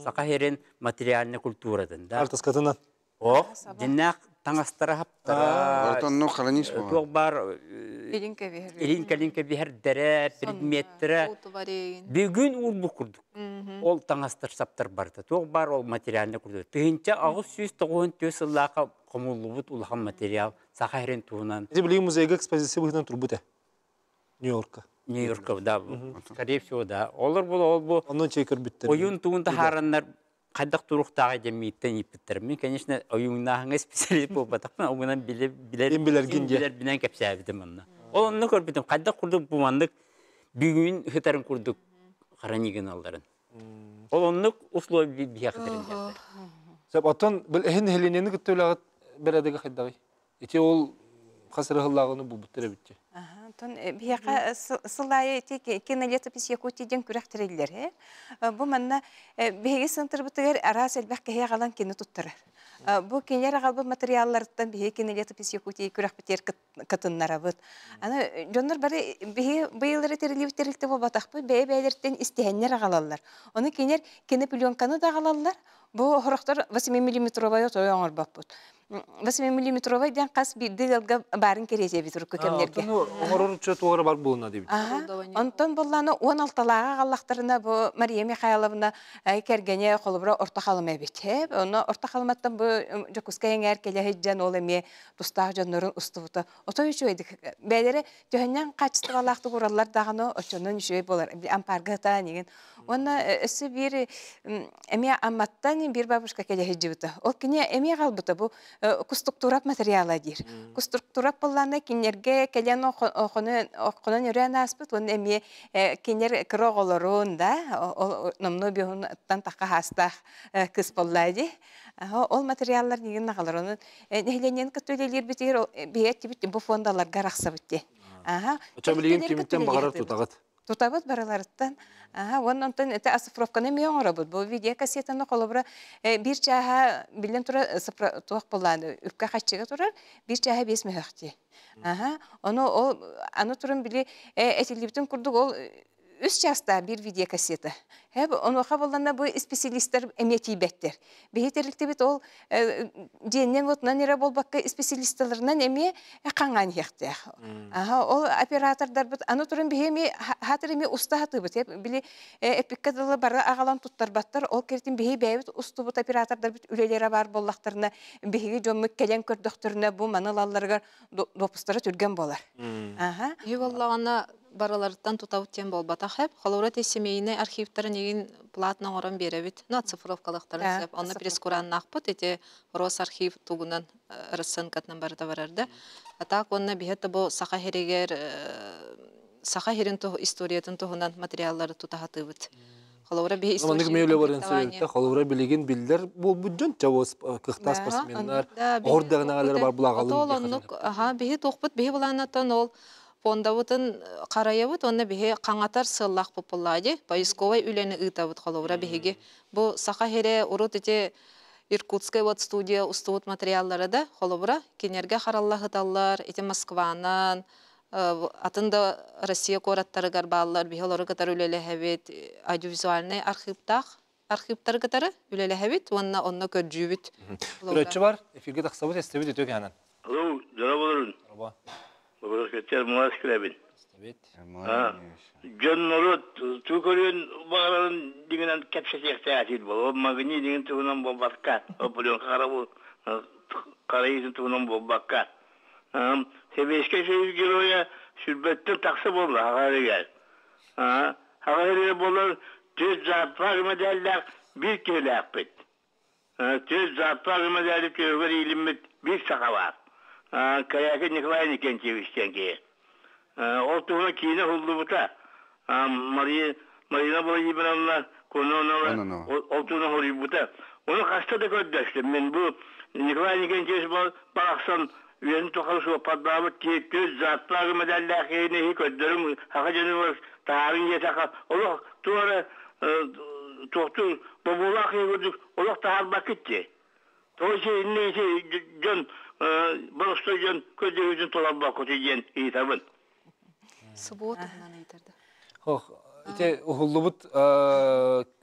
Саха сирин материальнай культуратын да. Артыскатынан. Ох, дьиннээх таҥастара хаптара. Онно хронист Туох баар илин кэлин кэбиһэрдэрэ, предметтэрэ. Бүгүн уурбут курдук. Ол таҥастар саптар барыта. Туох баар ол материальнай курдук. 1894 сыллаахха хомуллубут улахан материал Саха сирин туһунан. Ити билигин музейга экспозиция быһыытынан турбут ээ. Нью-Йоркка. Нью-Йоркка, да, скорее всего, да. Олор бу ол бу Онно чэй көрбүттэр. Ойуун тугун таһаараннар хайдах туруктааҕый диэн мииттэн ииппиттэр. Мин, конечно, ойууҥнааһыҥҥа специалист буолбатахпын, оҕунан билэр билэр билэргин диэ. Билэрбинэн кэпсээбитим онно. Ол онно көрбүтүм, хайдах курдук бу маннык бүгүн сытарын курдук хара гыналларын. Ол оннук условия биһиэхэ тэриллэр. Сөп, оттон бил эһин нэһилиэнньэни кытта үлэҕит бэрээдэгэ хайдаҕый? Ити ол хас эрэ сыллааҕыны булбуттар эбит дии. Онтон биһиэхэ сыл аайы ити кинолетопись Якутии диэн күрэх тэриллэр. Бу манна биһиги сынтырбытыгар араас элбэх киһи аҕалан кини туттарар. Бу кинилэр аҕалбыт материалларыттан биһиги кинолетопись Якутии күрэхпитигэр кытыннарабыт. Аны дьоннор бары биһиги быйыллары тэриллибит тэрилтэ буолбатахпыт, бэйэ-бэйэлэриттэн истиһэннэр аҕалаллар. Ону кинилэр кинопленканы да аҕалаллар, бу сорохтор 8-миллиметровай отой оҥорбоппут. 8-миллиметровай диэн хас биирдии ыалга баарын кэриэтэ эбит урукку кэмнэргэ. Онтон оҥорор учуот туора бар буолуна диэбит. Онтон боллаана 16-лааҕа аҕаллахтарына бу Мария Михайловна кэргэнэ холобура Орто Халыма эбит. Онно Орто Халыматтан бу Дьокуускай эҥээр кэлэ сылдьан ол эмиэ тустаах дьоннорун устубута. Отой үчүгэйдик бэйэлэрэ төһөннөн хаачыстыбалаахтык ураллар даҕаны оччонон үчүгэй буолар. Ампаарга ытаан игин. Уонна өссө биир эмиэ Амматтан биир бабушка кэлэ сылдьыбыта. Ол кини эмиэ аҕалбыта бу кустуктурап материала диир. Кустуктурап буоллаҕына кинилэргэ кэлэн хонон өрөөн ааспыт уонна эмиэ кинилэр кыра оҕолорун да ол номнуо биоһунтан тахха хаастаах кыыс буоллаа дии. Ол материаллар нигин аҕалар. Онон нэһилиэнньэни кытта үлэлиирбитигэр биһиги эттибит бу фондаларга арахсабыт диэн. Аха. Оччо билигин кимиттэн баҕарар тутаҕыт? Тутабыт барыларыттан. Аха, уонна онтон это оцифровканы эмиэ оҥоробут. Бу видеокассетаны холобура биир чааһа биллэн турар туох буоллааны үпкэ хаччыга турар, биир чааһа биэс мөһөх дии. Аха, ону ол аны туран били этиллибитин курдук ол үс чаастаах биир видеокассета. Онуоха буолланна бу специалистар эмиэ тиийбэттэр. Биһи тэрилтибит ол дьиэннэн отунан эрэ буолбакка специалисталарынан эмиэ хаҥаан иһиэхтээх. Аха, ол оператордарбыт аны туран биһи эмиэ хатыр эмиэ уста хатыыбыт. Били эпиккэ дылы бары аҕалан туттарбаттар. Ол кэритин биһи бэйэбит устубут оператордарбыт үлэлэрэ баар буоллахтарына биһиги дьоммут кэлэн көрдөхтөрүнэ бу маны ылалларыгар допустара түргэн буолар. Аха. Үһү буоллаҕына барыларыттан тутабыт диэн буолбатах эп. Холобура ити семейнай архивтарын игин платно оҥорон биэрэбит. Ну, оцифровкалыахтарын сөп. Онно прескураннаахпыт ити Росархив тугунан расценкатынан барыта барар да. А так уонна биһи бу Саха сиригэр Саха сирин историятын туһунан материаллары тутаһатыыбыт. Холобура биһи Маннык мөөлө баран сөбүттэ. Холобура билигин биллэр буолбут дьон чабыс кыхтаас спортсменнар ордаҕынагалар бар булагалын. Ол оннук аха биһи туохпут биһи булаанаттан ол фондабытын харайабыт уонна биһи хаҥатар сыаллаах популлади поисковай үлэни ыытабыт холобура биһиги бу Саха сирэ урут ити Иркутскай вот студия устубут материаллара да холобура кинерге хараллаһыталлар ити Москванан атын да Россия куораттарыгар бааллар биһи олору кытары үлэлэһэбит аудиовизуальнай архивтаах архивтары кытары үлэлэһэбит уонна онно көрдүүбүт. Көрөөччү бар, эфирге тахсабыт, эстебит үтүө кэһэнэн. Алло, здорово, Здорово. Бабырскаттар муас килэбин. Эстебит. Дьон норуот туу көрүөн баҕарарын дигинэн кэпсэтиэхтээх бол. Магний деген туһунан буолбакка, оппулен харабыл карайытын туһунан буолбакка. Сэбиэскэй Союз геройа сүрбэттэн тахса буолла хаҕарыгар. Хаҕарыгар буолар түөрт зааппаах мэдээллээх биир киһилээхпит. Түөрт зааппаах мэдээли түөһүгэр иилиммит биир саха баар. Корякин Николай Никентьевич диэн киһи. Ол туһунан киинэ уһуллубута. Мария Марина Владимировна Кононова ол туһунан хоруйбута. Ону хаста да көрдөстүм. Мин бу Николай Николаевич барахсан үйэтин тухары суоппардаабыт киһи түс зааттаах медаллаах киһини көрдөрүҥ саха дьонугар таһаарыҥ диэтэххэ олох туох эрэ туохтуур бобуулаах киһи курдук олох таһаарбаккыт дии. Тоҕо ити ити дьон боростуой дьон көрдөһүүтүн толорбоккутуй диэн ыйытабын. Субуот туһунан ыйытар да. Ох, ити уһуллубут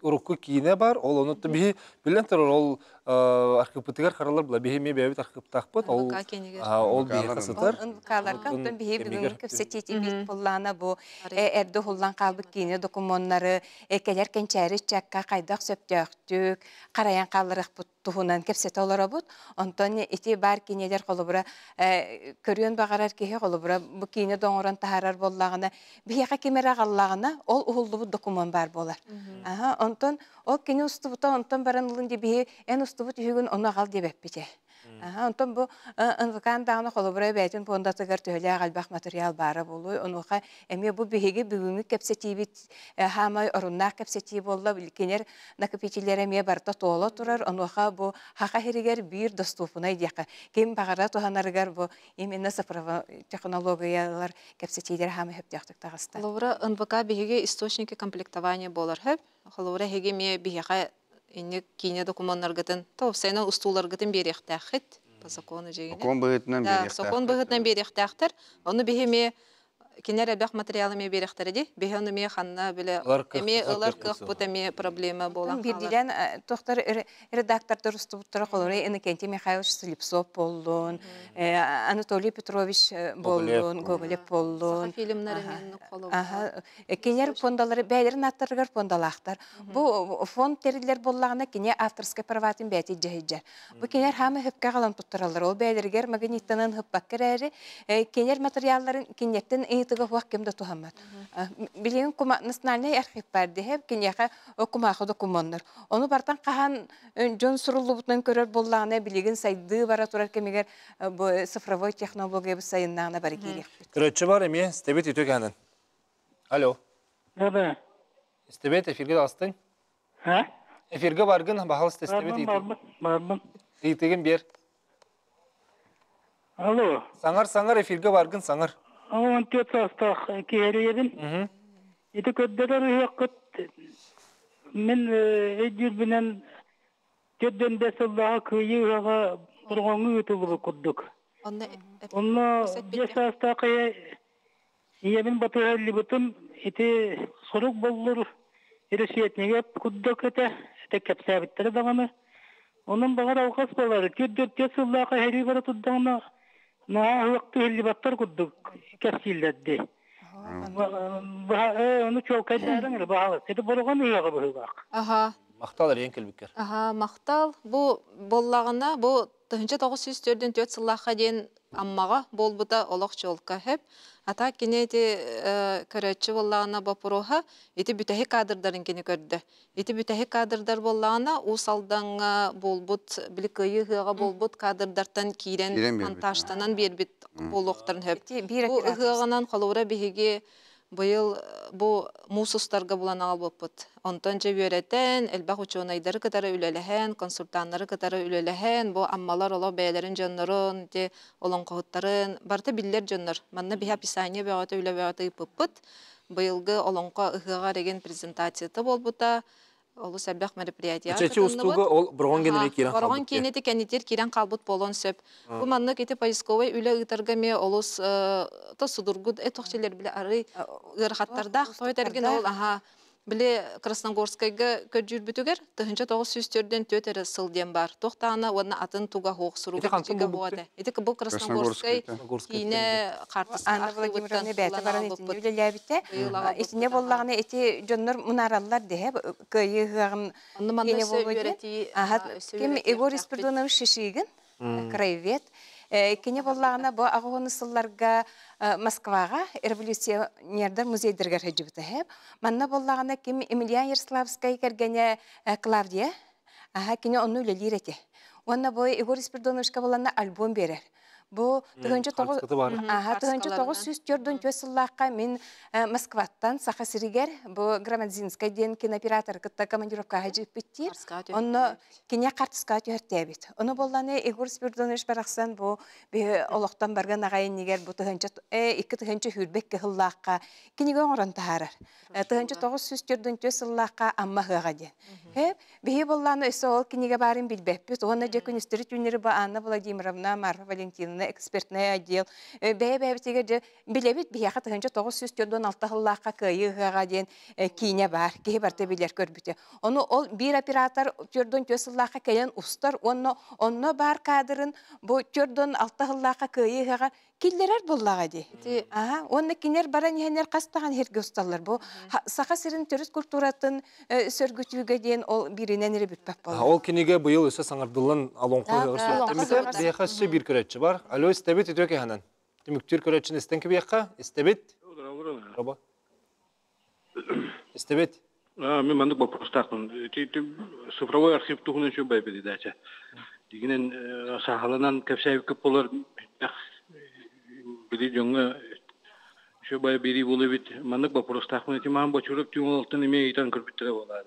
урукку киинэ бар, ол ону биһи билэн турар ол архыыппытыгар харалар була биһи эмиэ бэйэбит архыыптаахпыт ол ол биһиэхэ сытар. НВК-ларга оттон биһи бүгүҥҥү кэпсэтиитибит буллаана бу эрдэ уһуллан хаалбыт киинэ докумуоннары кэлэр кэнчээри ыччакка хайдах сөптөөхтүк харайан хаалларыахпыт туһунан кэпсэтэ олоробут. Онтон ити баар киинэлэр холобура көрүөн баҕарар киһи холобура бу киинэ да оҥорон таһаарар буоллаҕына биһиэхэ ким эрэ аҕаллаҕына ол уһуллубут докумуон баар буолар. Аха, онтон ол кини устубута онтон баран ылын дии биһи эн устубут үһүгүн ону аҕал диэбэппит. Аха, онтон бу НВК-н даҕаны холобура бэйэтин пуондатыгар төһөлөөх элбэх материал баара буолуой. Онуоха эмиэ бу биһиги бүгүҥҥү кэпсэтиибит хаамай оруннаах кэпсэтии буолла. Кинилэр накопителлэрэ эмиэ барыта туола турар. Онуоха бу хаха иһигэр биир доступунай диэххэ. Ким баҕара туһанарыгар бу именно цифровой технологиялар кэпсэтиилэр хаамай сөптөөхтүк таҕыста. Холобура, НВК биһиги источники комплектования буолар хөп. Холобура, эһиги эмиэ биһиэхэ инник киинэ докумуоннаргытын, тоопсайынан устууларгытын биэриэхтээххит по закону дьиҥинэ. Сокуон быһыытынан Да, сокуон быһыытынан биэриэхтээхтэр. Ону биһи эмиэ кинилэр элбэх материалы эмиэ биэриэхтэрэ дии. Биһи ону эмиэ ханна билэ эмиэ ылар кыахпыт эмиэ проблема буолан хаалар. Биирдиилээн туохтар редактордар устубуттара холобура Иннокентий Михайлович Слепцов буоллун, Анатолий Петрович буоллун, Гоголев буоллун. Саха фильмнары эмиэ холобура. Кинилэр фондалары бэйэлэрин ааттарыгар фондалаахтар. Бу фонд тэриллэр буоллаҕына кини авторскай праватын бэйэтэ дьаһайдьар. Бу кинилэр хаама хөпкө аҕалан туттараллар. Ол бэйэлэригэр магниттанан ыппакка эрээри, кинилэр материалларын кинилэртэн ыйытыга суох ким да туһаммат. Билигин национальный архив бар диһэ, киниэхэ кумаахы докумуоннар. Ону бартан хаһан дьон суруллубутунан көрөр буоллаҕына, билигин сайдыы бара турар кэмигэр бу цифровой технология сайыннаҕына бары киириэхпит. Көрөччү бар эмиэ, истэбит үтүө кэһэнэн. Алло. Да-да. Истэбит эфирге таҕыстыҥ. А? Эфирге баргын, баһалыста истэбит Барбын, барбын. Ыйытыгын биэр. Алло. Саҥар, саҥар, эфирге баргын, саҥар. 14 саастаах киһиэриэбин. Ити көрдөрөр ыһыаххыт мин өйдүүрбүнэн 45 сыллааҕы кыайыы ыһыаҕа Бурҕаҥҥа ыытыллыбыт курдук. Онно 5 саастаах ийэбин батыһа иллибитим ити сурук боллур Ресветнигэ курдук этэ, этэ кэпсээбиттэрэ даҕаны. Онон баҕар алҕас буолар, 44 сыллаах эһэрии бара турдаҕына наһаа ыһыахтыы иһиллибэттэр курдук кэпсииллэр дии. Ону чуолкайдаарыҥ эрэ баһаалыста. Ити Бурҕан ыһыаҕа быһыылаах. Аха. Махтал эрийэн кэлбиккэр. Аха, махтал. Бу буоллаҕына, бу 1944 сыллаахха диэн Аммаҕа буолбута олох чуолка сөп. А так кини ити көрөөччү буоллаҕына боппуруоһа ити бүтэһик кадрдарын кини көрдө. Ити бүтэһик кадрдар буоллаҕына Уус Алдаҥҥа буолбут били кыайыы ыһыаҕа буолбут кадрдартан киирэн монтажтанан биэрбит буолуохтарын сөп. Бу ыһыаҕынан холобура биһиги Быйыл бу муус устарга булан аҕалбыппыт. Онтон дьэ үөрэтэн, элбэх учуонайдары кытары үлэлэһэн, консультаннары кытары үлэлэһэн, бу аммалар олох бэйэлэрин дьоннорун, ити олоҥхоһуттарын, барыта биллэр дьоннор. Манна биһи описание бөҕөтө, үлэ бөҕөтө ыыппыппыт. Быйылгы олоҥхо ыһыаҕар игин презентацията буолбута. Олус элбэх мероприятияҕа Чэчи устууга ол Бороҕон кэнники киирэн Бороҕон киинити кэннитир киирэн хаалбыт буолуон сөп. Бу маннык ити поисковай үлэ ыытарга эмиэ олус то судургу этохчилер биле арый ыарахаттардаах той эргин ол аха били Красногорскайга көрдүүрбүтүгэр 1904 эрэ сыл диэн бар. Туохтаана уонна атын туга хуох суруга буота. Ити бу Красногорскай киинэ хаартыска Анна Владимировна бэйэтэ баран итиннэ үлэлээбитэ. Итиннэ буоллаҕына ити дьоннор мунаараллар дэһэ кыайыы ыһыаҕын киинэ буолуо диэн. Ким Егор Спиридонович Шишигин, краевед. Кини буоллаҕына бу аҕыһын сылларга Москваҕа революционердар музейдарыгар сылдьыбыта. Манна буоллаҕына ким Емельян Ярославскай кэргэнэ Клавдия, аха кини онно үлэлиир этэ. Уонна бу Егор Спиридоновичка буоллаҕына альбом биэрэр. Бу 1944 сыллаахха мин Москваттан Саха сиригэр бу Громадзинскай диэн кинооператор кытта командировкаҕа дьииппиттиир. Онно кине хартыска түһэртээбит. Ону болланы Егор Спиридонович барахсан бу олохтон барган аҕай иннигэр бу 2002 хүрбек кыһыллаахха кинигэ оҥорон таһаарар. 1944 сыллаахха Амма ыһыаҕа диэн. Биһи боллааны өссө ол кинигэ баарын билбэппит. Уонна дьэ күнүстэри түүннэри бу Анна Владимировна, Марфа Валентиновна экспертнай отдел бэйэ-бэйэбитигэр дьэ билэбит биһиэхэ 1946 сыллаахха кыайыы ыһыаҕа диэн киинэ баар. Киһи барыта билэр көрбүтэ. Ону ол биир оператор 44 сыллаахха кэлэн устар уонна онно баар кадрын бу 46 сыллаахха кыайыы ыһыаҕа киллэрэр буоллаҕа дии. Аха, уонна кинилэр баран иһэннэр хас даҕаны иһиргэ усталлар. Бу Саха сирин төрүт культуратын сөргүтүүгэ диэн ол бииринэн эрэ бүппэт буолла. Ол кинигэ быйыл өссө саҥардыллан Олоҥхо ыһыаҕар сүрэхтэммитэ. Биһиэхэ өссө биир көрөөччү бар. Алло, истэбит үтүө кэһэнэн. Түмүктүүр көрөөччүнү истэн кэбиэххэ. Истэбит. Роба. Истэбит. Мен маннык боппуруостаахпын. Цифровой архив туһунан үчүгэй передача. Дигинен саахаланан кэпсээбиккит болар били дьоҥҥо үчүгэй биэрии буолуо эбит. Маннык боппуруостаахпын. Ити маан Бочуурап түүн олтон эмиэ ыйытан көрбүттэрэ буолаа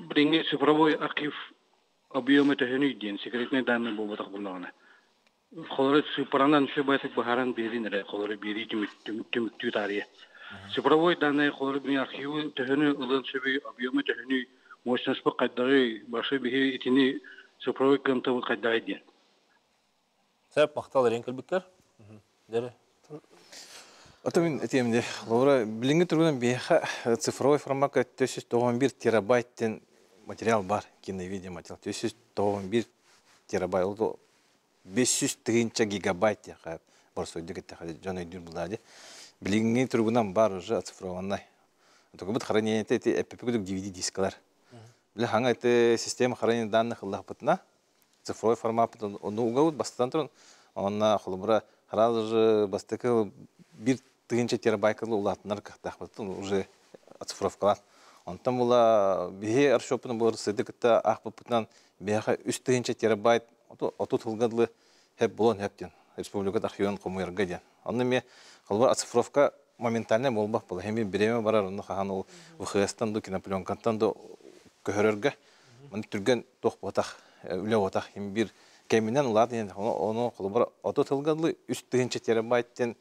Билиҥҥи цифровой архив объема төһөнүй диэн секретный данные буолбатах буоллаҕына. Холоро сыыппаранан үчүгэй быһааран биэрин эрэ, холоро биэрии түмүктүү таарыйа. Цифровой данные холоро бини архивы төһөнү ылыан сөбүй, объема төһөнүй, мощностьпыт хайдаҕый, башы биһи итини цифровой кыамтабыт хайдаҕый диэн. Сөп, махтал эрин кэлбиттэр. Дere. Ото мин этиэм де, Лаура, билиҥҥи туругунан биһиэхэ цифровой формакка 491 терабайттен материал бар, киновидео материал. 491 терабайт, ол 500 тыһыынча гигабайт диэхэ борсойдук эттэхэ дьон өйдүүр булаа дии. Билиҥҥи туругунан бар уже оцифрованный. Тугубут хранение эти эппипи DVD дискалар. Биле хаҥа эти система хранения данных ыллахпытына цифровой формат ону угабыт бастатан туран онна холобура сразу же бастакы бир тыһыынча терабайкалы улаатынар кыахтаахпыт уже оцифровкалаан. Онтон була биһи аршоппун бу сыды кытта аахпыппытынан биһиэхэ 3 тыһыынча терабайт 30 сылга дылы хеп булуон хеп диэн республика архивын хомуйарга диэн. Онно эмиэ холобура оцифровка моментальный буолбах була. Хеми бириэмэ барар онно хаһан ол ВХС-тан ду кинопленкаттан ду көһөрөргө маны түргэн туох буотах үлэ буотах хим бир кэминэн улаат ону холобура 30 сылга дылы 3 тыһыынча терабайт диэн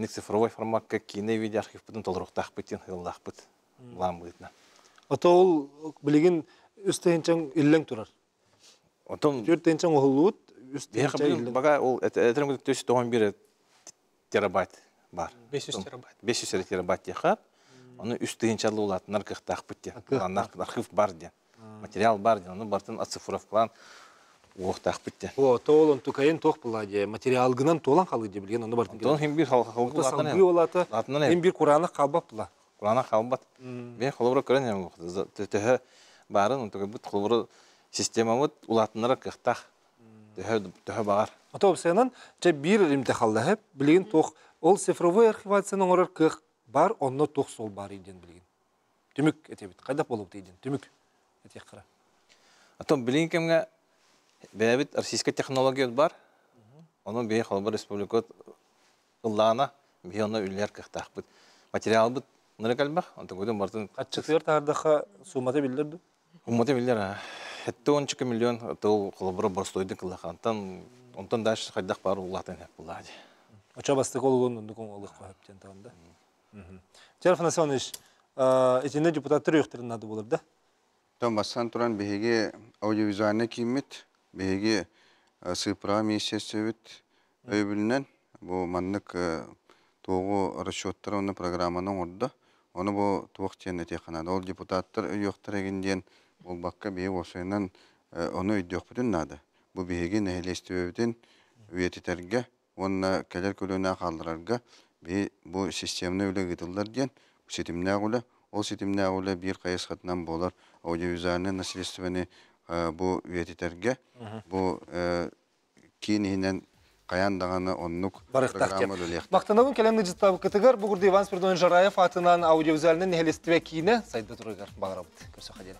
цифровой формакка киинэ видео архивпытын толоруохтаахпыт диэн ыаллаахпыт былаан быһыытынан. Ото ол билигин 3 тыһыынчаҥ иллэҥ турар. Отон 4 тыһыынчаҥ оһуллубут, 3 тыһыынча иллэҥ. Бага ол этерем 491 терабайт бар. 500 терабайт. 500 терабайт диэхэ. Ону 3 тыһыынчалы улаатынар кыахтаахпыт диэн. Архив бар диэн. Материал бар диэн. Ону бартын оцифровкалаан уохтаахпыт диэн. О, тоол онтукайын туох була дии, материалгынан туолан халыы дии билген ону бартын. Онтон хим бир халгы салгыы олата, хим бир кураанах халбат була. Кураанах халбат. Мен холобура көрөн төһө баарын онтукайбыт холобура системамыт улаатынара кыахтаах. Төһө төһө багар. Ото опсайынан чэ биир имтихаллаһып билигин туох ол цифровой архивацияны оҥорор кыах бар, онно туох суол бар диэн билигин. Түмүк этебит. Хайдах болуп дейдин. Түмүк этиэх кара. Атон билигин кэмҥэ бэйэбит российскай технология бар. Онон биһи холобур республика ыллаана биһи онно үлэлэр кыахтаахпыт. Материалбыт ныры кэлбэх, онтон көтөн бартын Аччытыгар таһардаха суммата биллер ду? Суммата биллер. 72 миллион тыл холобура боростойдун кыллахантан онтон дальше хайдах бар улаатын хеп булаа. Очо бастык олугун ондукун олук хөптен тагында. Жер Афанасьевич, итинне депутаттар өйөхтерин нады болар да? Тон бассан туран биһиги аудиовизуальный кииммит, биһиги сыыппара министерствобит өйөбүлүнэн бу маннык туоҕу расчеттар уонна программаны оҥордо. Ону бу туох диэн этиэххэ Ол депутаттар өйүөхтэр эгин диэн буолбакка биһи уопсайынан ону өйдүөхпүтүн наада. Бу биһиги нэһилиэстибэбитин үйэтитэргэ уонна кэлэр көлүөнэ хаалларарга биһи бу системный үлэ ыытыллар диэн ситимнээх үлэ. Ол ситимнээх үлэ биир хайысхатынан буолар аудиовизуальный наследствоны бу үйэтитэргэ бу киин иһинэн хайаан даҕаны оннук программа үлэлиэхтээх. Махтанабын кэлэн ыдьыттабыккытыгар бу курдук Иван Спиридонович Жараев атынан аудиовизуальный нэһилиэстибэ киинэ сайда турарыгар баҕарабыт. Көрсө хадера.